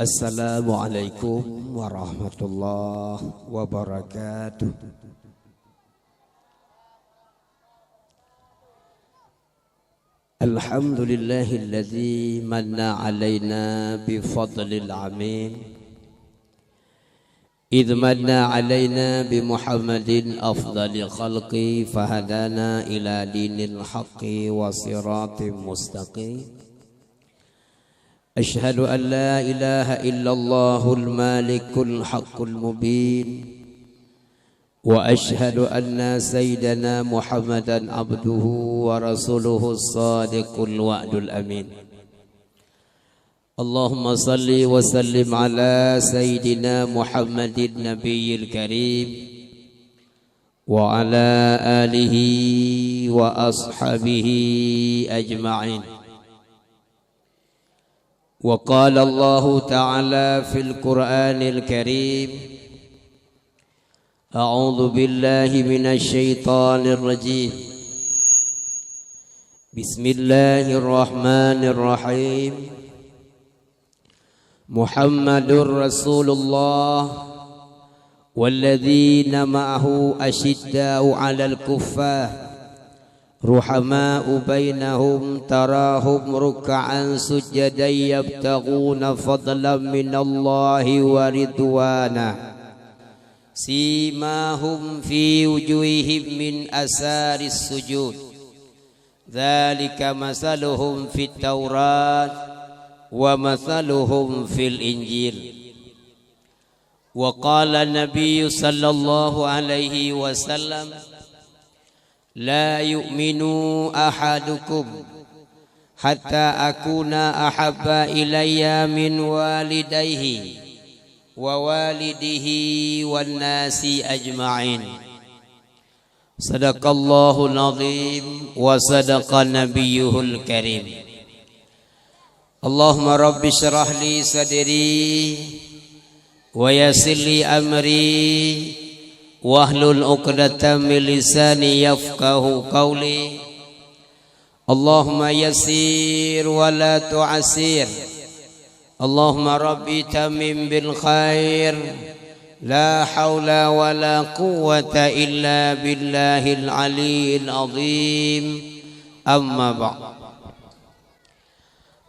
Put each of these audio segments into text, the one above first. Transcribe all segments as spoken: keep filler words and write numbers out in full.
Assalamualaikum warahmatullahi wabarakatuh. Alhamdulillahilladzi manna alaina bi fadlil amin. Idh manna alaina bi Muhammadin afdali khalqi fahadana ila dinil haqqi wa siratim mustaqim. Asyhadu an la ilaha illallahul malikul haqqul mubin. Wa asyhadu anna sayyidana Muhammadan abduhu wa rasuluhu shadiqul wa'dul amin. Allahumma salli wa sallim ala sayyidina Muhammadin nabiyil karim wa ala alihi wa ashabihi ajma'in. Wa qala Allahu ta'ala fil Qur'anil Karim, a'udzu billahi minasy syaithanir rajim. Bismillahirrahmanirrahim. Muhammadur Rasulullah walladzina ma'ahu asyidda'u 'alal kuffar, ruhama'u bainahum, tarahum ruk'an sujjadan yabtaghuna fadlan minallahi wa ridwana. Simahum fi wujuhihim min asaris sujud. Dzalika masaluhum fit Taurat wa masaluhum fil Injil. Wa qala Nabiyyu sallallahu alaihi wasallam, "La yu'minu ahadukum hatta akuna ahabba ilayya min walidayhi wa walidihi wan nasi ajma'in." Sadaqallahul azim wa sadaqa nabiyyuhul karim. Allahumma rabbi syrah li sadri wa yassir li amri wahlul 'uqdatam min lisani yafqahu qawli. Allahumma yassir wa la tu'assir. Allahumma rabbi tammim bil khair. La haula wa la quwwata illa billahil aliyyil azim. Amma ba'd.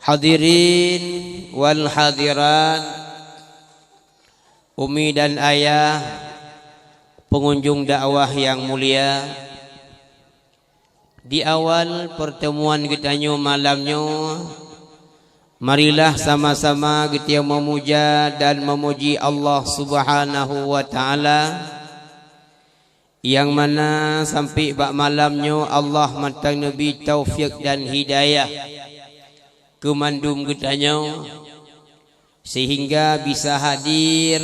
Hadirin wal hadirat, umi dan ayah, pengunjung dakwah yang mulia, di awal pertemuan geutanyoe malam nyoe, marilah sama-sama geutanyoe meumuja dan meumuji Allah Subhanahu wa Ta'ala, nyang mana sampai bak malam nyoe Allah mantong neubri taufik dan hidayah keu mandum geutanyoe, sehingga bisa hadir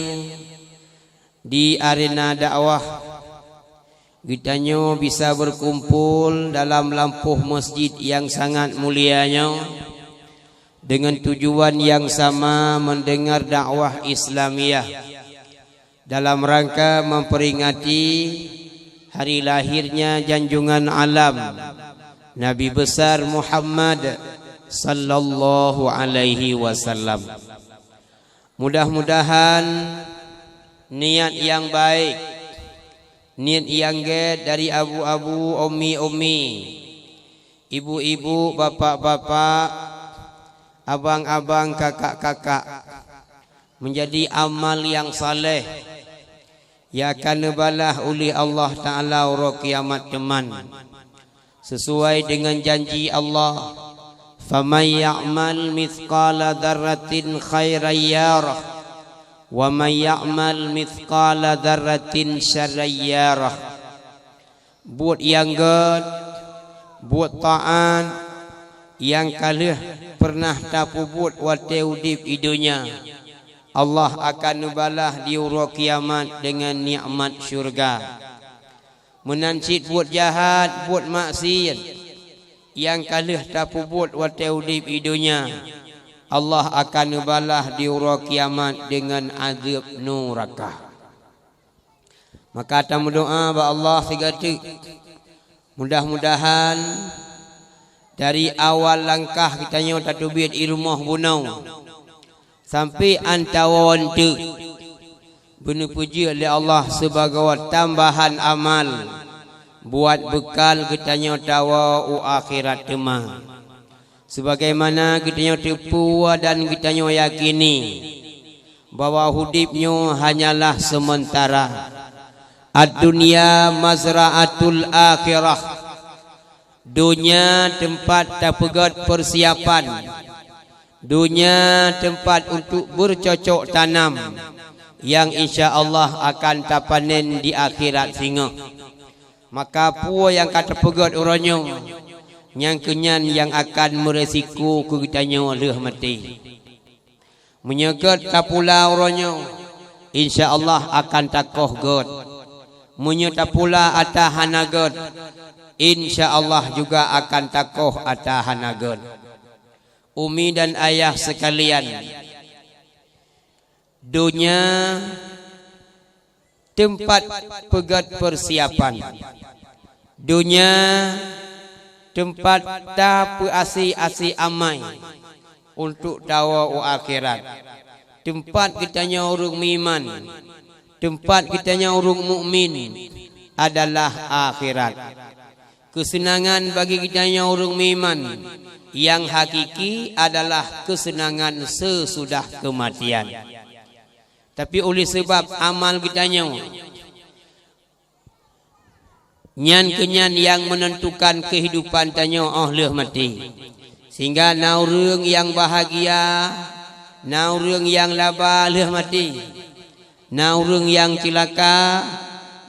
di arena dakwah. Geutanyoe bisa berkumpul dalam lampôh masjid nyang sangat mulia nyoe, dengan tujuan yang sama, mendengar dakwah Islamiyah dalam rangka memperingati hari lahirnya junjungan alam, Nabi besar Muhammad sallallahu alaihi wasallam. Mudah-mudahan niat yang baik, niat yang gét dari abu-abu, umi-umi, ibu-ibu, bapak-bapak, abang-abang, kakak-kakak, menjadi amal yang saleh, nyang akan neubalah ulih Allah Ta'ala uroe kiamat teuma. Sesuai dengan janji Allah, "Faman ya'mal mithqala dzarratin khairan yarah, wa man ya'mal mithqala dzarratin syarran yarah." Buet nyang gét, buet taát, nyang ka lheueh peureunah tapeubuet watée udeb i donya, Allah akan neubalah di uroe kiamat deungon nikmat syeuruga. Meunan cit buet jahat, buet maksiat, nyang ka lheueh tapeubuet watée udeb i donya, Allah akan neubalah di uroe kiamat deungon azeueb nuraka. Maka tameudoá bak Allah sigoe teuk. Mudah-mudahan dari awal langkah geutanyoe tateubiet i rumoh bunoe, Sampoe antawa teuk beuneupeujeuet lé Allah sibagoe tambahan amal buat beukal geutanyoe tawoe u akhirat teuma. Sebagaimana geutanyoe teupeue dan geutanyoe yakini bahwa udeb nyoe hanyalah seumeuntara. Ad-dunya mazra'atul akhirah. Donya teumpat tapeugét peusiapan. Donya teumpat untuk beucocok tanam nyang insya Allah akan tapanen di akhirat singoh. Maka peue nyang ka tapeugét uroe nyoe, nyang keunyan nyang akan meuresiko keu geutanyoe lheueh maté. Meunyoe gét tapula uroe nyoe, insya Allah akan takoh gét. Meunyoe tapula ata hana gét, insya Allah juga akan takoh ata hana gét. Umi dan ayah sekalian, donya teumpat peugét peusiapan. Donya teumpat tapeuasie-asie amai untuk tawoe u akhirat. Teumpat geutanyoe ureuëng meuiman, teumpat geutanyoe ureuëng mukmin adalah akhirat. Keuseunangan bagi geutanyoe ureuëng meuiman nyang hakiki adalah keuseunangan seusudah keumatian. Tapi oleh sabab amal geutanyoe, nyan keunyan nyang meunentukan keuhidupan tanyoe óh lheueh maté. Sehingga na ureuëng nyang bahagia, na ureuëng nyang laba lheueh maté. Na ureuëng nyang ceulaka,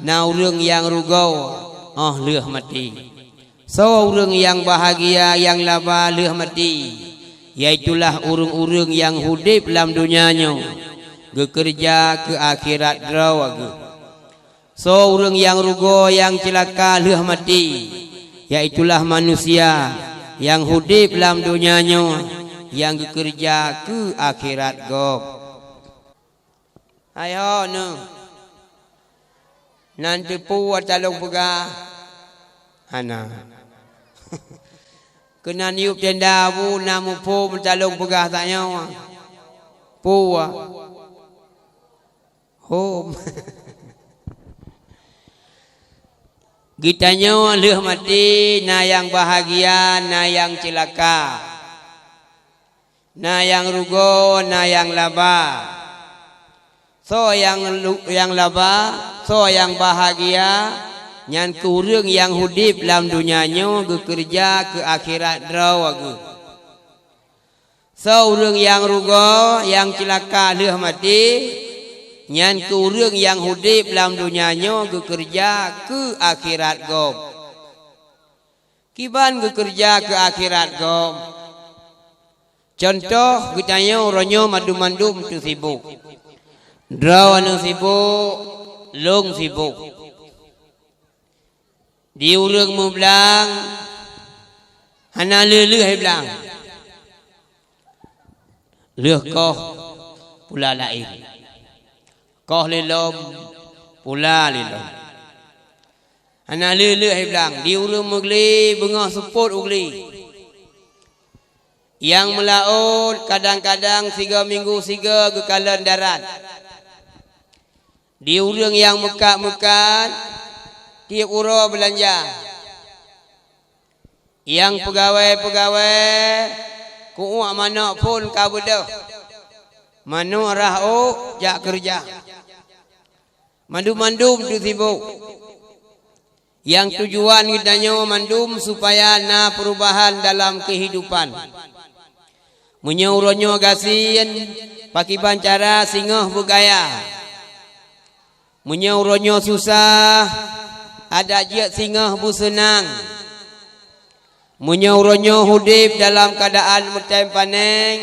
na ureuëng nyang rugoe óh lheueh maté. Soe ureuëng nyang bahagia nyang laba lheueh maté, yaitulah ureuëng-ureuëng nyang udeb lam donya nyoe geukeureuja keu akhirat droe geuh. Soe ureuëng nyang rugoe nyang ceulaka lheueh maté, yaitulah manusia nyang udeb lam donya nyoe nyang geukeureuja keu akhirat gob. Hai ho neuh. Nan teupeue talong peugah? Hana. Keunan yub tenda bu na muphom talong peugah tanyoe. Peue? Hom. Geutanyoe lheueh maté na nyang bahagia, na nyang ceulaka. Na nyang rugoe, na nyang laba. Soe nyang lu-, nyang laba, soe nyang bahagia, nyan keuh ureuëng nyang udeb lam donya nyoe geukeureuja keu akhirat droe geuh. Soe ureuëng nyang rugoe, nyang ceulaka lheueh maté, nyan keuh ureuëng nyang udeb lam donya nyoe geukeureuja keu akhirat gob. Kiban geukeureuja keu akhirat gob. Cuntoh geutanyoe uroe nyoe mandum-mandum teusibok. Droeneuh sibok, lôn sibok. Di ureuëng meublang hana lheueh-lheueh blang. Lheueh koh pula laén. Koh lé lom pula lé lom. Hana lheueh-lheueh blang, di ureuëng meuglé beungoh seupôt u glé. Nyang meulaôt kadang-kadang sigoe minggu sigoe geukalon darat. Di ureuëng nyang meukat-meukat tieb uroe beulanja. Nyang peugawée-peugawée keu uak manok phon ka beudôh. Manok rhah ôk jak keureuja. Mandum-mandum teusibok. Nyang tujuan geutanyoe mandum supaya na peurubahan dalam keuhidupan. Meunyoe uroe nyoe gasien, pakiban cara singoh beugaya. Meunyoe uroe nyoe susah, adak jeuet singoh beuseunang. Meunyoe uroe nyoe udeb dalam keuadaan meutem paneng,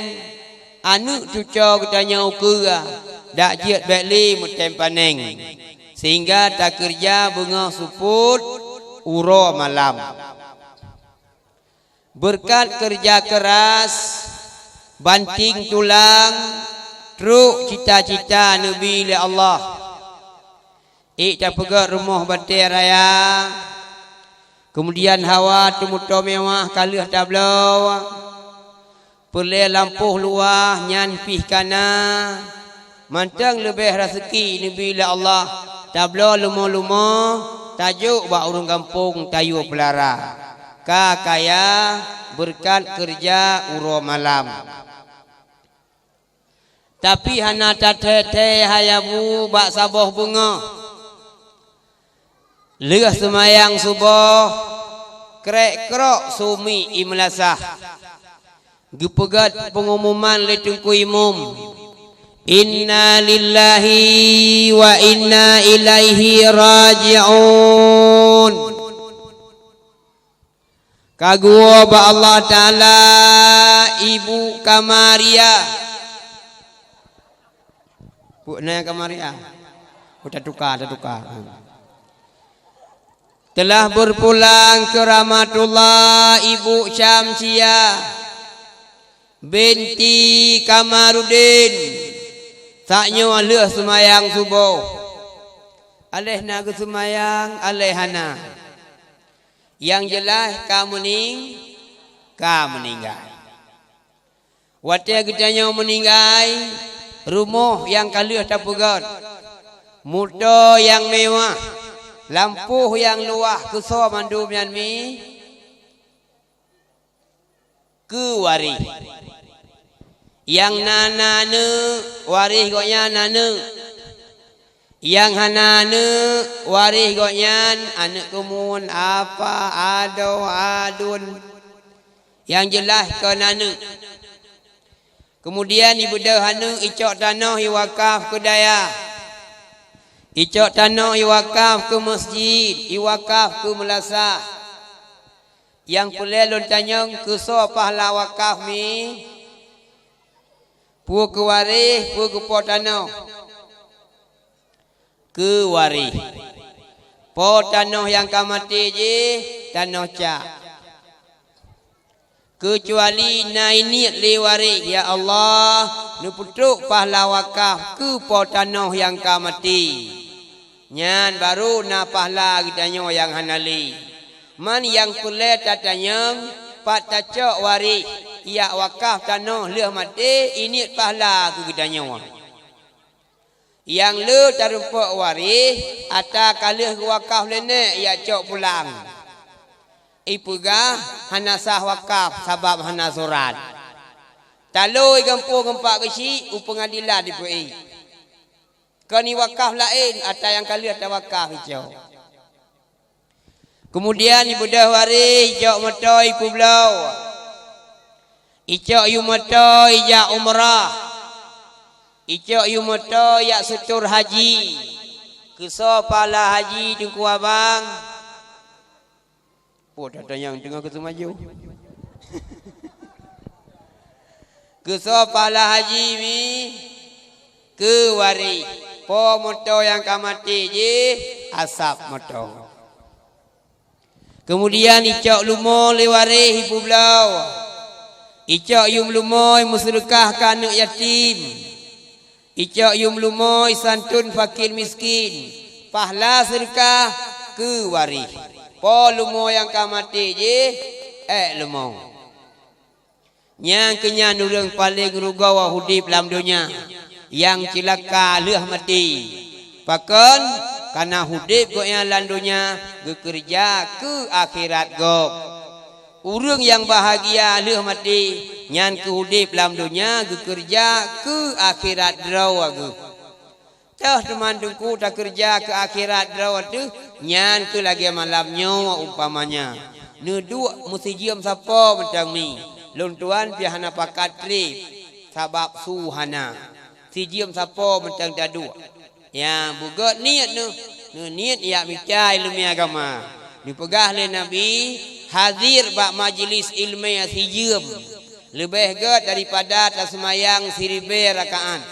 aneuëk cucoe geutanyoe ukeue, dak jeuet bék lé meutem paneng, sehingga takeureuja beungoh seupôt uroe malam. Beureukat keureuja keuras, banting tulang, trok cita-cita neubi lé Allah. Ék tapeugét rumoh batée raya, keumudian hawa teumeutoe meuwáh ka lheueh tabloe. Peureulée lampôh luwah nyan pih kana, mantong leubeh raseuki neubi lé Allah, tabloe lumo-lumo, tajok bak ureuëng gampông tayue peulara. Ka kaya beureukat keureuja uroe malam. Tapi hana tathée-thée hai Abu bak saboh beungoh. Lheueh seumayang suboh, krek-krok su miek ie meulasah. Geupeugét peungumuman lé Teungku Imum, "Inna lillahi wa inna ilaihi raji'un." Ka geuwoe bak Allah Taala Ibu Kamaria. Peue na Kamaria? Oh, tatuka, tatuka. Telah berpulang ke rahmatullah Ibu Syamsia binti Kamarudin. Saat nyoe lheueh seumayang suboh. Aléh na geuseumayang, aléh hana. Nyang jeulaih ka meuning-, ka meuninggai. Watée geutanyoe meuninggai, rumoh nyang ka lheueh tapeugét, moto nyang mewah, lampôh nyang luwah, keusoe mandum nyan mi? Keu waréh. Nyang na, na aneuëk, waréh gobnyan aneuëk. Nyang hana aneuëk, waréh gobnyan aneuëk keumuen, apa, adoe, aduen. Nyang jeulaih kon aneuëk. Keumudian ibeudôh aneuëk, icok tanoh iwakaf keu dayah. Icok tanoh iwakaf keu meuseujid, iwakaf keu meulasah. Nyang peureulée lôn tanyong, keusoe pahala wakaf mi? Peue keu waréh, peue keu po tanoh? Keu waréh. Po tanoh nyang ka maté jih, tanoh cak. Keucuali na niet lé waréh, "Ya Allah, neupeutrok pahala wakaf keu po tanoh nyang ka maté." Nyan barô na pahala geutanyoe nyang hana lé. Man nyang peureulée tatanyong, pat tacok waréh jak wakaf tanoh lheueh maté, niet pahala keu geutanyoe. Nyang le tarumpok waréh, ata ka lheueh geuwakaf lé nèk jak cok pulang. Ipeugah hana sah wakaf sabab hana surat. Talô i gampông geumpak geuchik, u peungadilan ipeuék. Kon iwakaf laén, ata nyang ka lheueh tawakaf icok. Keumudian ibeudôh waréh, icok moto ipeubloe. Icok yue moto ijak umrah. Icok yue moto ijak seutor haji. Keusoe pahala haji Teungku Abang? Oh, dah tanyong teungoh keuseumaju. Keusoe pahala haji mi? Keu waréh. Po moto nyang ka maté jih, asab moto. Keumudian icok lumo lé waréh ipeubloe. Icok yum lumo imeuseudeukah keu aneuëk yatim. Icok yum lumo isanton fakir miskin. Pahala seudeukah keu waréh. Po lumo nyang ka maté jih, ék lumo. Nyang keu nyan ureuëng paléng rugoe udeb lam donya, nyang ceulaka lheueh maté. Pakon? Kareuna udeb gobnyan lam donya geukeureuja keu akhirat gob. Ureuëng nyang bahagia lheueh maté, nyan keu udeb lam donya geukeureuja keu akhirat droe geuh. Toh teuma Teungku takeureuja keu akhirat droe teuh, nyan keuh lagée malam nyoe umpamanya. Neuduek meusijeuem sapo mantong mi, lôn tuan pih hana pakat treb, sabab su hana. Sijeuem sapo mantong taduek. Nyang beugét niet neuh, neuniet jak mita iéleumé agama. Neupeugah lé Nabi, "Hazir bak majeulis iéleumé sijeuem, leubeh gét daripada taseumayang siribée rakaat."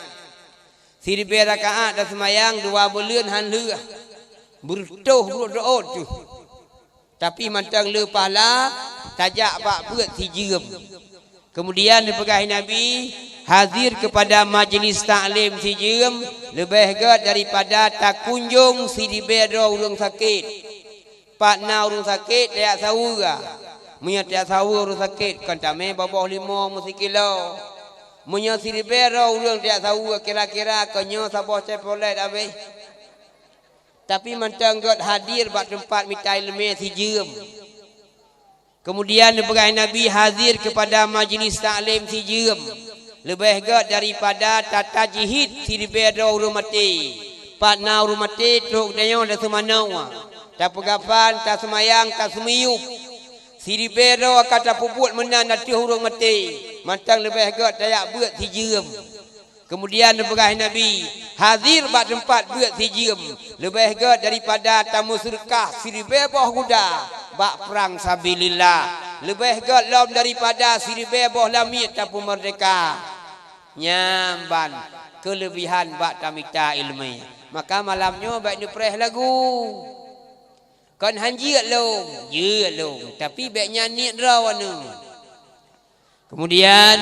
Siribée rakaat taseumayang dua buleuen han lheueh, beureutoh brok reuôt teuh. Tapi mantong le pahala tajak bak beuet sijeuem. Keumudian neupeugah Nabi, "Hazir keupada majeulis taklim sijeuem leubeh gét daripada takunjong siribée droe ureuëng sakét." Pat na ureuëng sakét tajak saweue. Meunyoe tajak saweue ureuëng sakét, kon tamé babah limong meusikilo. Meunyoe siribée droe ureuëng tajak saweue, kira-kira kon nyoe saboh Chevrolet habéh. Tapi mantong gét hadir bak teumpat mita iéleumé sijeuem. Keumudian neupeugah Nabi, hadir keupada majlis taklim sijeuem, leubeh gét daripada tatajhid siribée droe ureuëng maté. Pat na ureuëng maté trok geutanyoe taseumanoe, tapeugafan, taseumayang, taseumiyueb. Siribée droe ka tapeubuet meunan ateueh ureuëng maté, mantong leubeh gét tajak beuet sijeuem. Keumudian neupeugah Nabi, hadir bak teumpat beuet sijeuem, leubeh gét daripada tameuseudeukah siribée boh guda bak prang sabilillah, leubeh gét lom daripada siribée boh lamiet tapeumeurdéhka. Nyan ban keuleubihan bak tamita iéleumé. Maka malam nyoe bék neupreh lagu. Kon han jeuet lôn, jeuet lôn, tapi bék nyan niet droeneuh. Keumudian,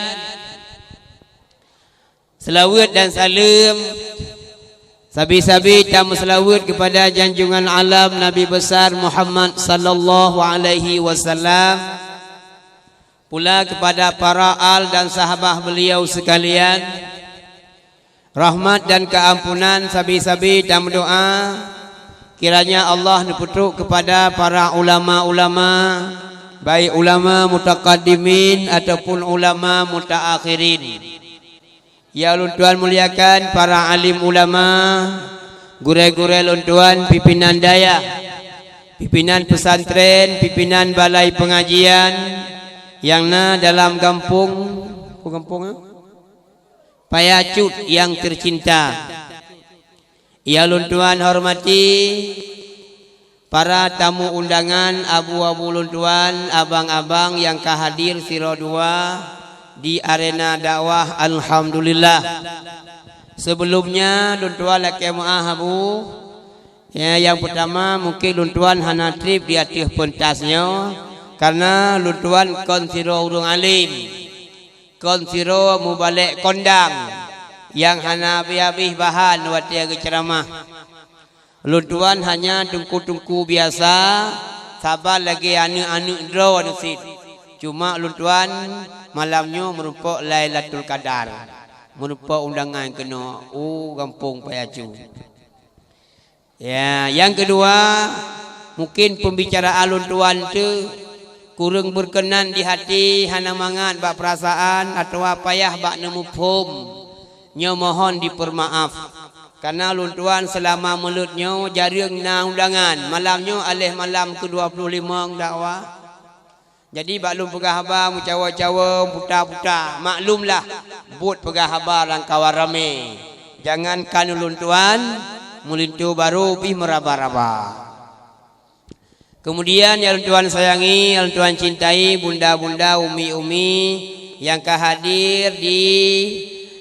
seulaweuet dan saleuem sabe-sabe tameuseulaweuet keupada janjungan alam Nabi Besar Muhammad sallallahu alaihi wasallam, pula keupada para al dan sahabah beliau seukalian. Rahmat dan keuampunan sabe-sabe tameudoá, kiranya Allah neupeutrok keupada para ulama-ulama, baik ulama mutakaddimin ataupun ulama mutaakhirin. Ya ulôn tuan muliakan para alim ulama, gurée-gurée lôn tuan pimpinan dayah, pimpinan pesantren, pimpinan balai pengajian nyang na dalam gampông, apa gampông, eh? Paya Cut nyang teucinta. Ya ulôn tuan hormati para tamu undangan, abu-abu lôn tuan, abang-abang nyang ka hadir sidroe dua di arena dakwah, alhamdulillah. Sebelumnya lôn tuan lakée meuáh, Abu. Ya, nyang peutama mungken lôn tuan hana treb di ateueh peuntas nyoe, kareuna lôn tuan kon sidroe ureuëng alem. Kon sidroe mubalek kondang nyang hana habéh-habéh bahan watée geuceuramah. Lôn tuan hanya teungku-teungku biasa, saban lagée aneuëk-aneuëk droe neusit. Cuma lôn tuan malam nyoe meurumpok Lailatul Qadar, meurumpok undangan keunoe u gampông Paya Cut. Ya, nyang keudua, mungken peumbicaraan lôn tuan teuh kureueng beukeunan di hati, hana mangat bak peurasaan atawa payah bak neumuphom. Nyoe mohon dipeurmaaf. Kareuna lôn tuan seulama meuleuet nyoe jareueng na undangan. Malam nyoe aléh malam keudua ploh limong dakwah. Jadi bak lôn peugah haba meucawa-cawa, puta-puta, maklumlah, buet peugah haba lam kawan ramé. Jangankan ulôn tuan, meulinto barô pih meuraba-raba. Keumudian, ya ulôn tuan sayangi, ya ulôn tuan cintai, bunda-bunda, umi-umi nyang ka hadir di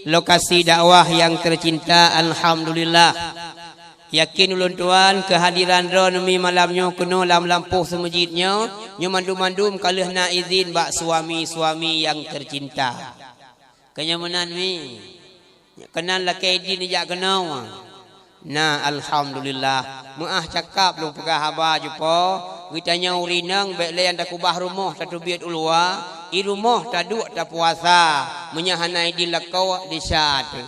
lokasi dakwah nyang teucinta, alhamdulillah. Yakin ulôn tuan, keuhadiran droeneuh mi malam nyoe keunoe lam lampôh seumeujid nyoe, nyoe mandum-mandum ka lheueh na idhin bak suami-suami nyang teucinta. Keu nyoe meunan mi, keunan lakée idhin neujak keunoe. Na, alhamdulillah. Meuáh cakap lôn peugah haba jupo, geutanyoe ureuëng inong bék lé nyang takubah rumoh tateubiet u luwa, i rumoh taduek tapuasa, meunyoe hana idhin lakoe desya teuh.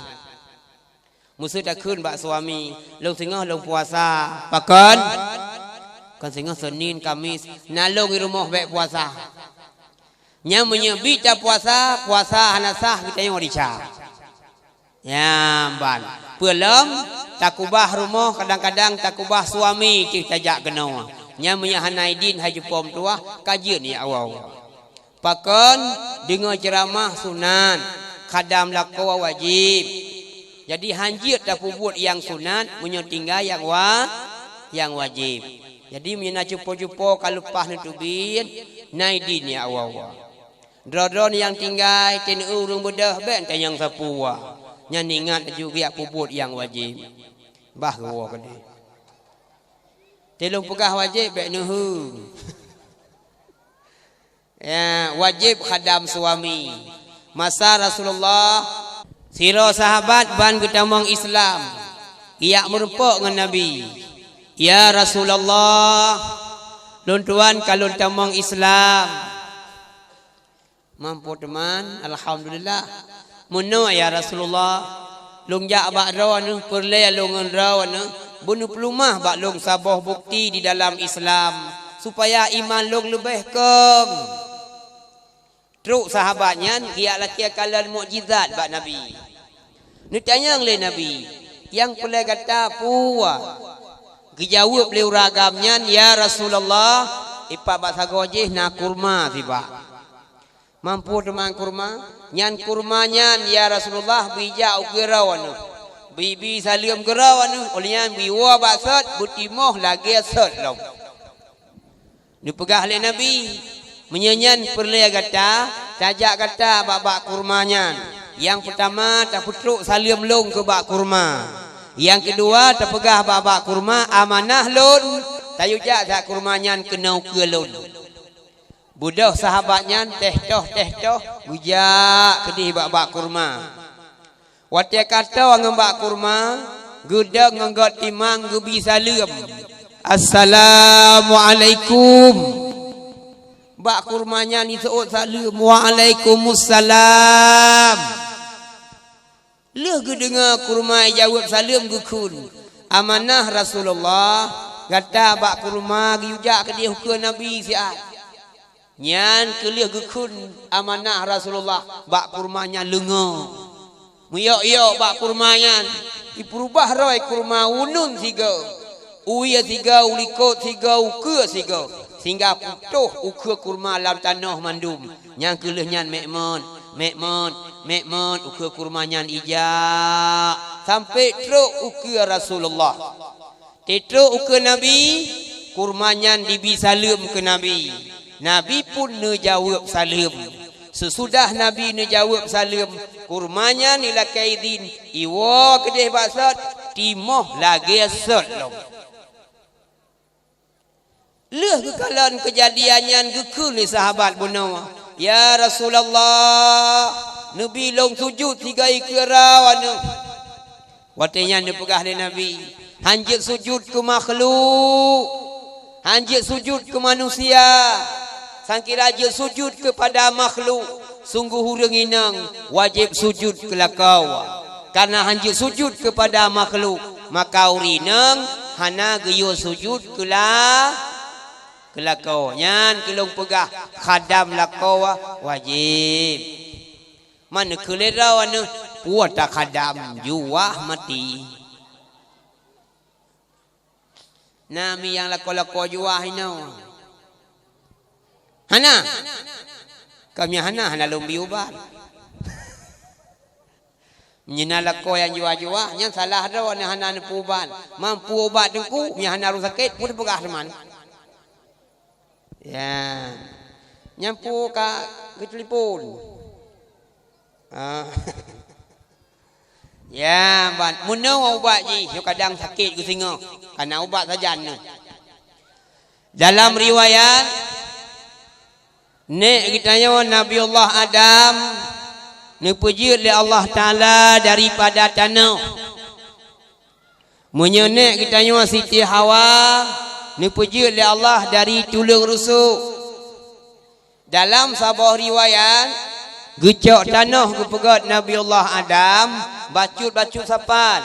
Meuseu takheun bak suami, "Lôn singoh lôn puasa." "Pakon?" "Kon singoh Senin, Kamis." "Na lôn i rumoh bék puasa." Nyan meunyoe bit tapuasa, puasa hana sah geutanyoe desya. Nyan ban. Peue lom, takubah rumoh, kadang-kadang takubah suami cit tajak keunoe. Nyan meunyoe hana idhin hai jupom tuah, ka jeuet nyan awai. Pakon, deungoe ceuramah sunat, khadam lakoe wajéb. Jadi han jeuet tapeubuet nyang sunat meunyoe tinggai nyang wa-, nyang wajéb. Jadi meunyoe na cupo-cupo ka leupah neuteubiet, na idhin nyan awai. Droe-droe nyang tinggai, teuneuk ureuëng beudôh bék tanyong sapeue. Nyan ingat laju geujak peubuet nyang wajéb. Bah geuwoe keudeh. Teuh lôn peugah wajéb bék neuheun. Ya, wajéb khadam suami. Masa Rasulullah, sidroe sahabat ban geutamong Islam, geujak meurumpok ngon Nabi. "Ya Rasulullah, lôn tuan ka lôn tamong Islam. Mampu teuma, alhamdulillah. Meunoe ya Rasulullah, lôn jak bak droeneuh, peureulée lôn ngon droeneuh, beuneupeulumah bak lôn saboh bukeuti di dalam Islam, supaya iman lôn leubeh kong. Trok sahabat nyan geujak lakée kalon mukjizat bak Nabi. Neutanyong lé Nabi, "Nyang peureulée gata peue?" Geujaweueb lé ureuëng agam nyan, "Ya Rasulullah, ipat bak sagoe jih na kurma sibak." "Mampu teuma kurma?" "Nyan kurma nyan, ya Rasulullah, bri jak ukeue droeneuh. Bri-bri saleuem keu droeneuh, óh lheueh nyan bri woe bak sot, beutimoh lagée sot lom." Neupeugah lé Nabi, "Meunyoe nyan peureulée gata, tajak gata bak bak kurma nyan. Nyang peutama tapeutrok saleuem lôn keu bak kurma. Nyang keudua tapeugah bak bak kurma, 'Amanah lôn, tayue jak that kurma nyan keunoe ukeue lôn.'" Beudôh sahabat nyan teh toh, teh toh, geujak keudeh bak bak kurma. Watée ka toe ngon bak kurma, geudong ngon göt timang geubi saleuem, "Assalamualaikum." Bak kurma nyan jiseuôt saleuem, "Waalaikumsalam." Lheueh geudeungoe kurma jaweueb saleuem geukheun, "Amanah Rasulullah, gata bak kurma geuyue jak keudeh ukeue Nabi siat." Nyan keuh lheueh geukheun amanah Rasulullah bak kurma nyan leungoe. Meuyok-yok bak kurma nyan, jipeureubah rhoi kurma uneun sigoe, uwie sigoe, likot sigoe, ukeue sigoe, sehingga putôh ukeue kurma lam tanoh mandum. Nyang keuh lheueh nyan mék mot, mék mot, mék mot, ukeue kurma nyan ijak, sampoe trok ukeue Rasulullah. Teutrok ukeue Nabi, kurma nyan dibi saleuem keu Nabi. Nabi pun neujaweueb saleuem. Seusudah Nabi neujaweueb saleuem, kurma nyan ilakée idhin, iwoe keudeh bak sot, timoh lagée sot lom. Lheueh geukalon keujadian nyan geukheun lé sahabat bunoe, "Ya Rasulullah, neubi lôn sujut sigoe ukeue droeneuh." Watée nyan neupeugah lé Nabi, "Han jeuet sujut keu makhluk, han jeuet sujut keu manusia. Sangkira jeuet sujut keupada makhluk, sunggoh ureuëng inong wajéb sujut keu lakoe. Kareuna han jeuet sujut keupada makhluk, maka ureuëng inong hana geuyue sujut keu la-, keu lakoe." Nyan keuh lôn peugah, khadam lakoe wajéb. Man keuh lé droeneuh, peue takhadam, juah maté. Na mi nyang lakoe-lakoe juah inoe? Hana? Ka mi hana, hana lôn bi ubat. Meunyoe na lakoe nyang juah-juah, nyan salah droe, nyan hana neupeu ubat. Mampu ubat teungku, meunyoe hana ureuëng sakét, peue teupeugah teuma. Ya. Nyan peue ka geutelepon. Ah. Ya, ban. Meunoe ubat jih, nyoe kadang sakét geusingoh. Kana ubat sajan nyoe. Dalam riwayat, nék geutanyoe Nabiullah Adam neupeujeuet lé Allah Taala daripada tanoh. Meunyoe nék geutanyoe Siti Hawa neupeujeuet lé Allah dari tuleueng rusok. Dalam saboh riwayat, geucok tanoh geupeugét Nabiullah Adam bacut-bacut sapat,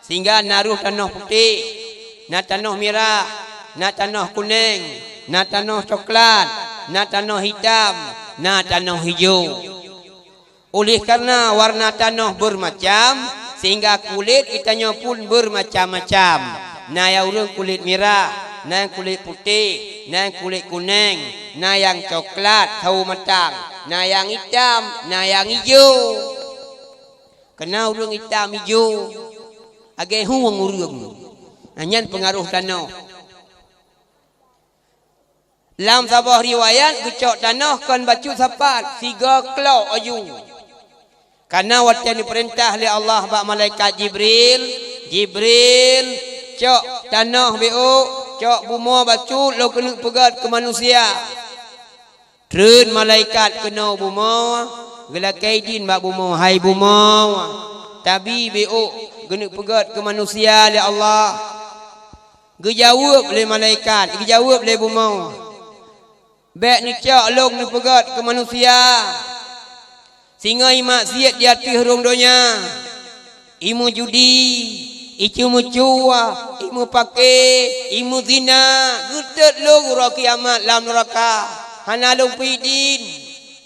sehingga na roh tanoh putéh, na tanoh mirah, na tanoh kunéng, na tanoh coklat, na tanoh hitam, na tanoh hijau. Oleh karena warna tanoh bermacam, sehingga kulét geutanyoe pun bermacam-macam. Na nyang ureuëng kulét mirah, na nyang kulét putéh, na nyang kulét kunéng, na nyang coklat sawo matang, na nyang itam, na nyang ijo. Kana ureuëng itam ijo, agée hueng ureuëng. Nah, nyan peungaroh tanoh. Lam saboh riwayat geucok tanoh kon bacut sapat, sigoe klok aju. Kana watée neupeurintah lé Allah bak malaikat Jibril, "Jibril, cok tanoh bék, cok bumoe bacut lôn keuneuk peugét keu manusia." Treun malaikat keunoe bumoe, geulakée idhin bak bumoe, "Hai bumoe, tabi bék keuneuk peugét keu manusia lé Allah." Geujaweueb lé malaikat, geujaweueb lé bumoe, Bék neucok lôn neupeugét keu manusia, singoh imaksiet di ateueh rhueng donya, imeujudi, icumeucue, imeupaké, imeuzina, geutot lôn uroe kiamat lam neuraka, hana lôn peudin.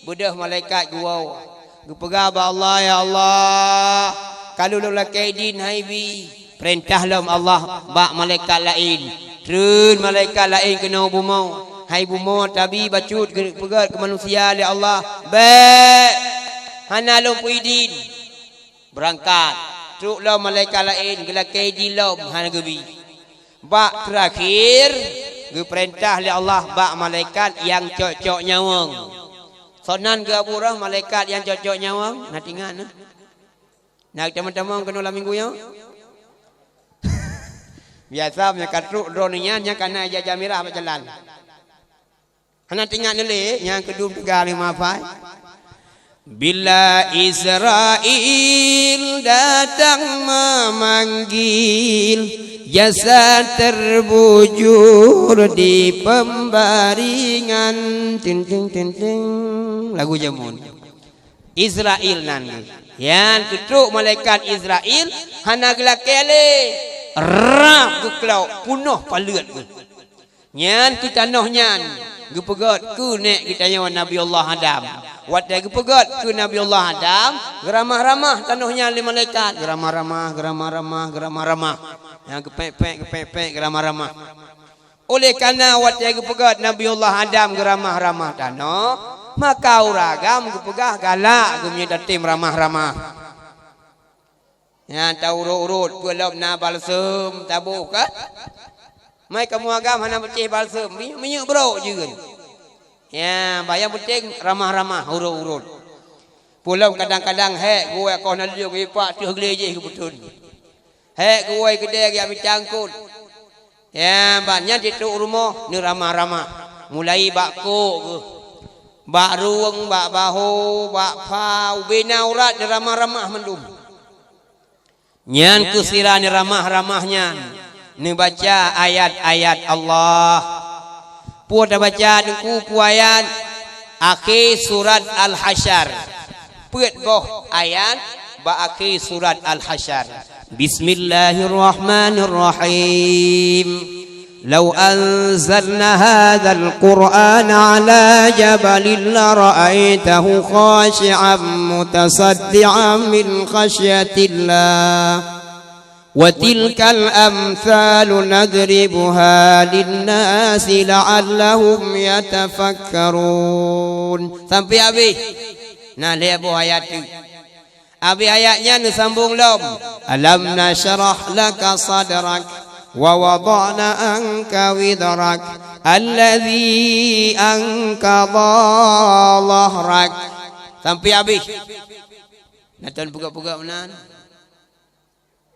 Beudôh malaikat geuwoe, geupeugah bak Allah, "Ya Allah, ka lôn lakée idin hai bi." Peurintah lom Allah bak malaikat laén. Treun malaikat laén keunoe bumoe. Hai bumoe, tabi bacut geupeugét keu manusia lé Allah, "Bék! Hana lôn peuidin." Beurangkat. Trok lom malaikat laén geulakée idin lom, hana geubi. Bak teurakhir, geupeurintah lé Allah bak malaikat nyang cok-cok nyawöng. Soe nan geuabu roh malaikat nyang cok-cok nyawöng? Na teuingat, na? Na tamong-tamong keunoe lam minggu nyoe? Biasa meunyoe ka trok droeneuh nyan, nyan ka na ija-ija mirah bak jalan. Hana teuingat lé, nyang keudum teuga lé mafai. Bila Israel datang memanggil, jasa terbujur di pembaringan. Ting, ting, ting, ting. Lagu jameun. Israel nan geuh. Nyan keutrok malaikat Israel hana geulakée lé. Rab geuklok, punoh paleuet geuh. Nyan keu tanoh nyan geupeugét keu nék geutanyoe Nabi Allah Adam. Watée geupeugét keu Nabi Allah Adam, geuramah-ramah tanoh nyan lé malaikat. Geuramah-ramah, geuramah-ramah, geuramah-ramah. Nyan geupék-pék, geupék-pék, geuramah-ramah. Oleh karena watée geupeugét Nabiullah Adam geuramah-ramah tanoh, maka ureuëng agam geupeugah galak geuh meunyoe tatem ramah-ramah. Nyan taurot-urot, peue lom na balsem taboh kan? Mai kamoe agam hana meucéh balsem, minyeuk-minyeuk brok jeuet. Ya, bah nyang penting ramah-ramah, urot-urot. Peue lom kadang-kadang hék geuwoe koh na leueng ipak teuh glé jih geupeutun. Hék geuwoe keudée geujak mita eungkot. Ya, ban nyan jitrok rumoh neuramah-ramah. Mulai bak kok geuh, bak rueng, bak bahô, bak pha, ubé na urat neuramah-ramah mandum. Nyan keuh sira neuramah-ramah nyan neubaca ayat-ayat Allah. Peue tabaca Teungku, peue ayat? Akhé surat Al-Hasyr. Peuet boh ayat bak akhé surat Al-Hasyr. Bismillahirrahmanirrahim. لو أنزلنا هذا القرآن على جبل لرأيته خاشعا متصدعا من خشية الله وتلك الأمثال نضربها للناس لعلهم يتفكرون. Sampai habéh. Nah, lhée boh ayat tu. Abéh ayat nyan neusambông lom, "Alam nasyrah laka sadrak, wa wada'na anka wizrak, alladzi anqadha dhahrak." Sampai abéh. Na tan peugah-peugah meunan?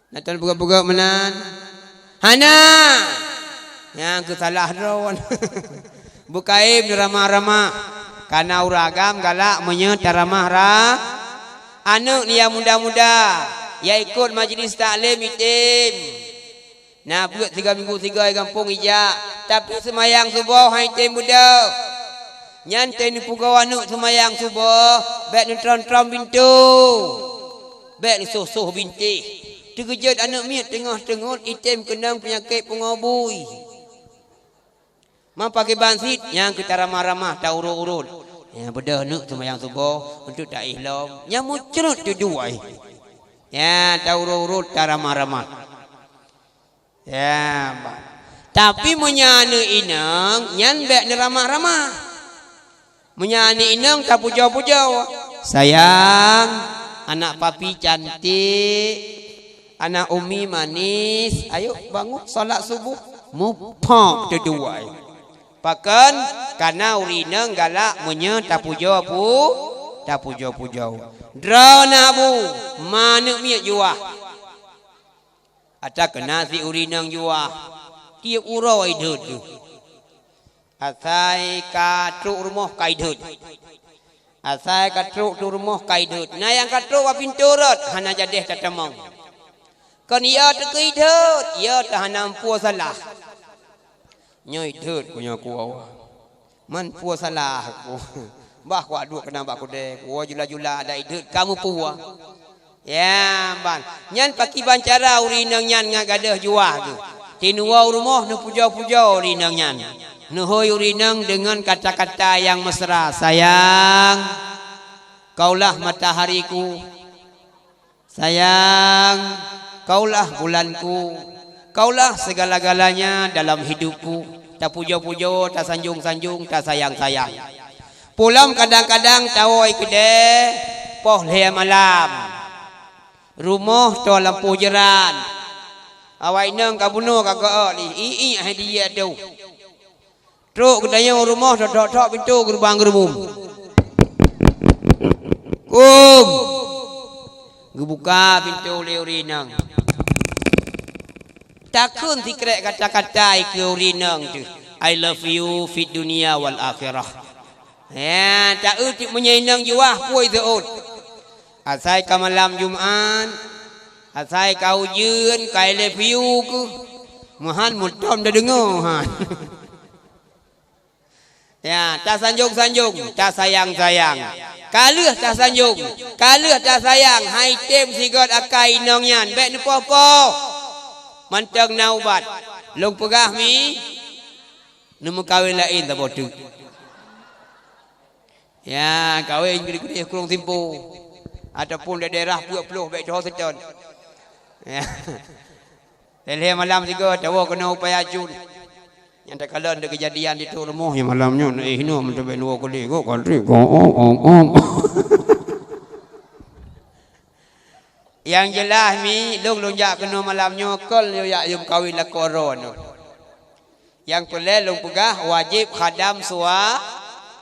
Na tan peugah-peugah meunan? Hana! Nyang keusalah droe. Beukaém neuramah-ramah. Kana ureuëng agam galak meunyoe taramah ra-, aneuëk nyang muda-muda, nyang ikot majlis taklim item. Na beuet sigoe minggu sigoe gampông ijak, tapi seumayang suboh han item beudôh. Nyan teuh neupeugoe aneuëk seumayang suboh, bék neutrom-trom pintoe, bék neusoh-soh bintéh. Teukeujot aneuëk miet teungoh teungeut item keunong peunyakét pungo bui. Meupakiban cit nyang keu taramah-ramah, taurot-urot. Nyang beudôh neuk seumayang suboh, untuk taéh lom. Nyang mucrot tuduai. Nyang taurot-urot, taramah-ramah. Ya, ba-, tapi meunyoe aneuëk inong, nyan bék neuramah-ramah. Meunyoe aneuëk inong tapujoe-pujoe, "Sayang, anak papi cantik, anak umi manis, ayo bangun salat subuh." Muphom teuduai. Pakon? Kana ureuëng inong galak meunyoe tapujoe pu-, tapujoe-pujoe. Droeneuh bu, maneuëk miet juah. Ata keuna si ureuëng inong juah, tiep uroe idhôt deuh. Asai ka trok rumoh ka idhôt. Asai ka trok tu rumoh ka idhôt. Na nyang ka trok bak pintoe rot, hana jadeh tatamong. Kon iya teukeue idhôt, iya teuh hana amphon salah. Nyoe idhôt ku nyoe ku Allah. Man peue salah ku? Bah kuat duek keunan bak kudée, kuwoe jula-jula adak ideuet ka meupuwoe. Ya, ban. Nyan pakiban cara ureuëng inong nyan ngat gadôh juah geuh. Tinuwoe u rumoh neupujoe-pujoe ureuëng inong nyan. Neuhôi ureuëng inong deungon kata-kata nyang mesra, "Sayang, kaulah matahariku. Sayang, kaulah bulanku. Kaulah segala-galanya dalam hidupku." Tapujoe-pujoe, tasanjong-sanjong, tasayang-sayang. Pulang kadang-kadang tawoe keudée poh lhée malam. Rumoh toe lampôh jeuran. Awak inong ka bunoe ka geuôt lé, iék hai dijak tu. Trok geutanyoe u rumoh, tok-tok pintoe geurubang geurubum. "Kum!" Geubuka pintoe lé ureuëng inong. Takheun sikrek kata-kata ikeue ureuëng inong teuh, "I love you fid dunya wal akhirah." Ya, taeu cit meunyoe inong juah pui seuôt. Asai ka malam Jumat, asai ka ujeuen, ka I love you keuh. Meuhan meutom tadeungoe han. Ya, tasanjong-sanjong, tasayang-sayang. Ka lheueh tasanjong, ka lheueh tasayang, hai tem sigot akai inong nyan, bék neupoh-poh. Mantong na ubat. Lôn peugah mi, neumeukawen laén saboh teuk. Ya, kawen geude-geude kurong simpo. Ataupun di daerah peuet ploh bék tuho seutôt. Ya. Lhée malam sigoe tawoe keunoe u Paya Cut. Nyang takalon di keujadian di trok rumoh nyang malam nyoe na eh hinoe meuteubée nuwoe keudeh kok kantri kok ong ong ong. Nyang jeulaih mi lôn lôn jak keunoe malam nyoe kon lôn jak yum kawin lakoe droeneuh. Nyang peureulée lôn peugah wajéb khadam sua-,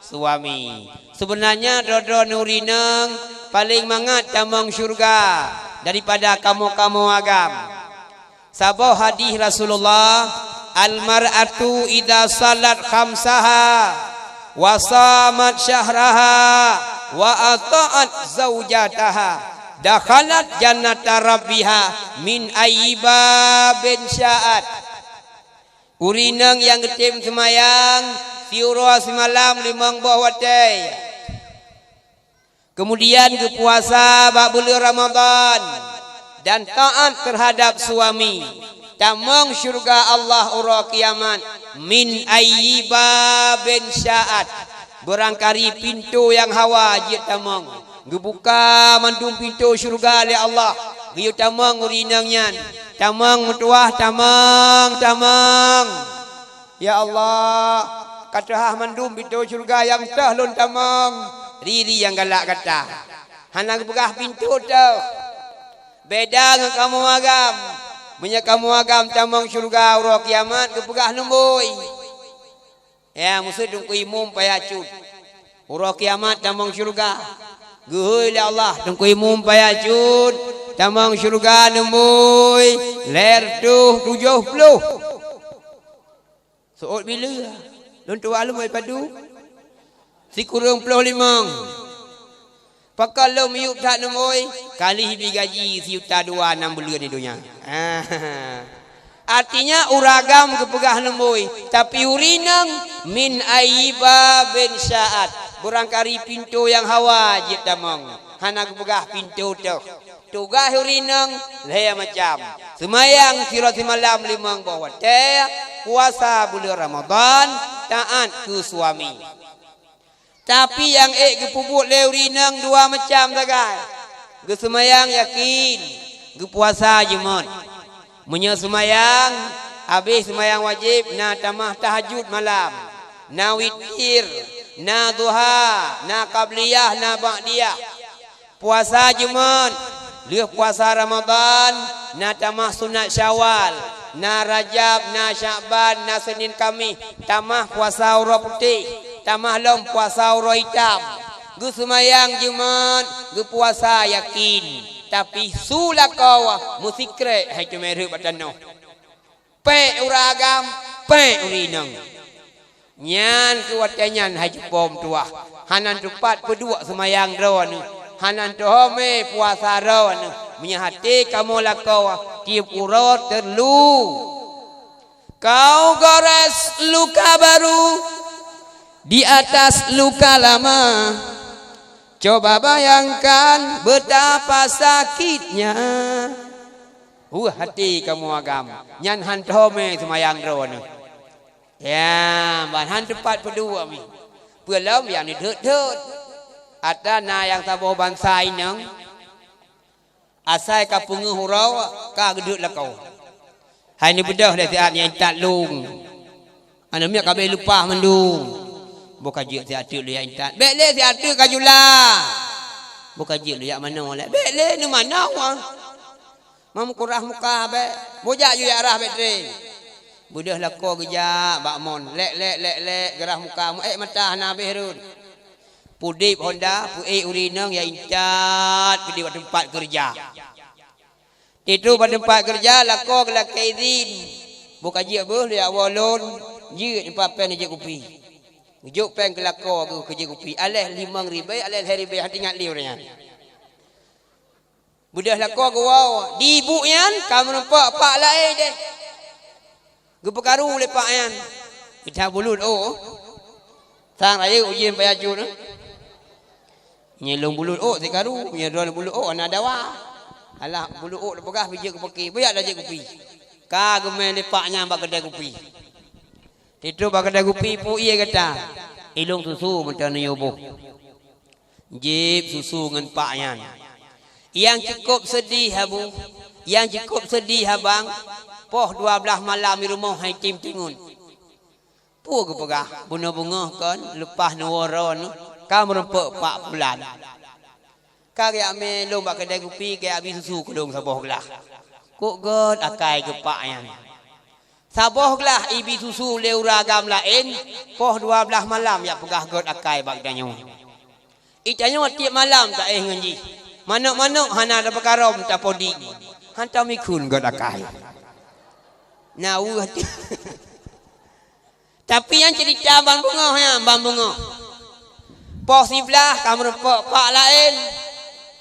suami. Seubeunanya droe-droe nuri neng paleng mangat tamong syeuruga daripada kamoe-kamoe agam. Saboh hadih Rasulullah, "Al-mar'atu idza shalat khamsaha wa shamat syahraha wa ata'at zaujataha dakhalat jannata rabbiha min ayyi babin sya'at." Ureuëng inong nyang geutem seumayang siuroe simalam limong boh watée, keumudian geupuasa bak buleuen Ramadhan dan taát teuhadab suami, tamong syeuruga Allah uroe kiamat, min ayyi babin sya'at, beurangkari pintoe nyang hawa jeuet tamong. Geubuka mandum pintoe syeuruga lé Allah, geuyue tamong ureuëng inong nyan. Tamong meutuwah, tamong, tamong! "Ya Allah, ka teuhah mandum pintoe syeuruga nyang teuh lôn tamong." Ri-ri nyang galak gata. Hana geupeugah pintoe teuh. Beda ngon kamoe agam. Meunyoe kamoe agam tamong syeuruga uroe kiamat geupeugah lumbôi. Ya, meuseuti Teungku Imum Paya Cut. Uroe kiamat tamong syeuruga. Geuhôi lé Allah, Teungku Imum Paya Cut, tamong syeuruga lumbôi lhée reutôh tujoh ploh. Seuôt bileue, lôn tuwah lôn padub. Sikureueng ploh limong. Pakon lôn miyueb that neumoi, ka lheueh bi gaji sijuta dua nam buleuen di donya. Artinya, ureuëng agam geupeugah neumoi, tapi ureuëng inong min ayyi babin sya'at, beurangkari pintoe nyang hawa jeuet tamong, hana geupeugah pintoe teuh. Tugaih ureuëng inong lhée macam, seumayang siuroe simalam limong boh watée, puasa buleuen Ramadhan, taát keu suami. Tapi nyang ék geupeubuet lé ureuëng inong dua macam sagai. Geuseumayang yakin, geupuasa jeuet. Meunyoe seumayang, habéh seumayang wajéb na tamah tahajud malam, na witir, na duha, na qabliyah, na ba'diyah. Puasa jeuet, lheueh puasa Ramadhan, na tamah sunat Syawal, na Rajab, na Syakban, na Senin Kamis, tamah puasa uroe putéh, tamah lom puasa uroe itam. Geuseumayang jeuet, geupuasa yakin, tapi su lakoe meusikrek hai teumé rhot bak tanoh. Pék ureuëng agam, pék ureuëng inong. Nyan keuh watée nyan hai cupo meutuwah, hana teupat peuduek seumayang droeneuh, hana teuhomé puasa droeneuh, meunyoe até kamoe lakoe tieb uroe teurlu. Kau gores luka baru, Di atas luka lama, coba bayangkan betapa sakitnya. Wah, hati kamu agam. Nyan han thomé seumayang droeneuh. Ya, ban han teumpat peuduek mi. Peulom nyang neudhot-dhot. Ata na nyang saboh bansa inong. Asai ka peungeuh uroe, ka geudeuek lakoe. Hai neubeudôh lé siat nyang intat lôn. Aneuk miet ka bèk leupah mandum. Boh ka jeuet siat teuk lôn jak intat. Bèk lé siat teuk ka jula. Boh ka jeuet lôn jak manoe lé. Bèk lé neumanoe, ah. Meumeukurah muka bèk. Boh jak ju jak rhah bèk tré. Beudôh lakoe geujak bak mon. Lèk, lèk, lèk, lèk. Geurhah muka. Meu ék mata hana habéh rhot. Peudép honda, peuék ureueng inong nyang intat keudéh bak teumpat keureuja. Titu bak teumpat keureuja, lakoe geulakèe idhin. Boh ka jeuet beuh, lé awak lôn, jeuet nyoe papen jép kupi. Geujok péng keu lakoe geuh keu jép kupi. Aléh limong ribèe, aléh lhèe ribèe, han teuingat lé ureueng nyan. Beudôh lakoe geuwoe, di ibu nyan ka meurumpok pak laén deh. Geupeukaru lé pak nyan. Geucah bulut ôk. Sang rayeuk uji payah cut, eh. Nyoe lôn bulut ôk sikaru, nyoe droeneuh bulut ôk hana dawa. Alah bulut ôk teupeugah pih jeuet keu peuki, beuyak dah jép kupi. Ka geumè lé pak nyan bak keudè kupi. Titu bak keudè kupi, peue ie gata? Ilôn susu meuteunyoe boh. Jép susu ngon pak nyan. Nyang cukôp seudeh, Abu, nyang cukôp seudeh, Abang, poh dua blaih malam di rumoh han item teungeut. Peue geupeugah, bunoe beungoh kon, leupah neuwoe droeneuh, ka meurumpok pak pulan. Ka geujak mè lôn bak keudè kupi, geujak bi susu keu lôn saboh glah. Kok gèt akai geuh pak nyan. Saboh glah ibi susu lé ureueng agam laén, poh dua blaih malam jak peugah gèt akai bak geutanyoe. Geutanyoe tiep malam taéh ngon jih. Manök-manök hana tapeukarom tapodi. Han tamikheun gèt akai. Na weueh. Tapi nyan cerita ban beungoh nyan, ban beungoh. Poh siblaih ka meurumpok pak laén.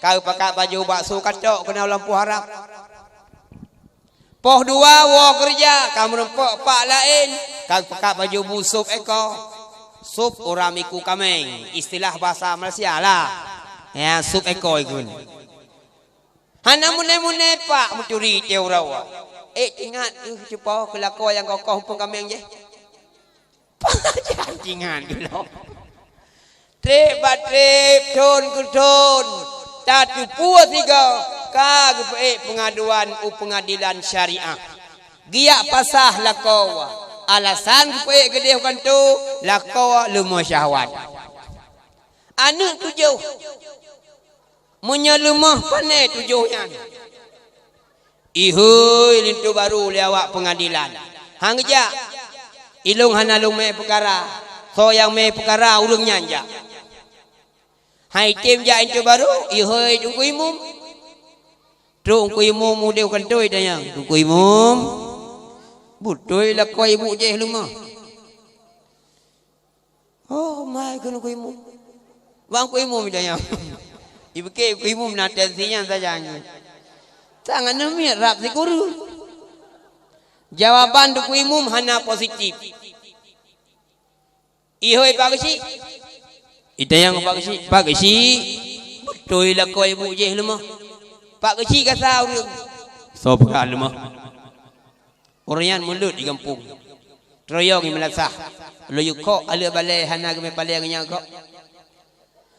Ka geupakat baju bakso katok keunoe lam puharab. Poh dua woe keureuja ka meurumpok pak laén, ka geupakat baju bu sôb éko. Sôb uram iku kaméng, istilah bahasa Malaysia lah. Ya, sôb éko ikun. Hana meuné-meuné pak meuturi teuh uroe. Ék teuingat keuh cupo keu lakoe nyang kokoh muphom kaméng jih. Pajan ingat keulôn. Trép bak trép, thôn keu thôn, tateupeue sigoe ka geupeuék peungaduan u peungadilan syariah. Geujak pasah lakoe, alasan geupeuék keudéh u kantô, lakoe leumoh syahwat. Aneuk tujoh. Meunyoe leumoh pané tujoh nyan, ihôi linto barô lé awak peungadilan. Han geujak, ilôn hana lôn mè peukara. Soe nyang mè peukara ureuëng nyan jak. Han item jak linto barô, ihôi teungku imum. Trok teungku imum udeb kantô itanyong, "Teungku imum, beutôi lakoe ibu jéh leumoh?" "Oh, mai keu teungku imum." Bang teungku imum itanyong. Ipiké teungku imum na tensi nyan saja nyoe. Tangan neumiet rab sikureueng. Jawaban teungku imum hana positif. Ihôi Pak Geuchik. Itanyong Pak Geuchik, "Pak Geuchik, beutôi lakoe ibu jéh leumoh?" Pak Geuchik gasa ureuëng. "Soe peugah leumoh?" Ureuëng nyan mulot di gampông. Teuruyong di meulasah. Laju kok aleuek balée hana geumé palée ngon nyang kok.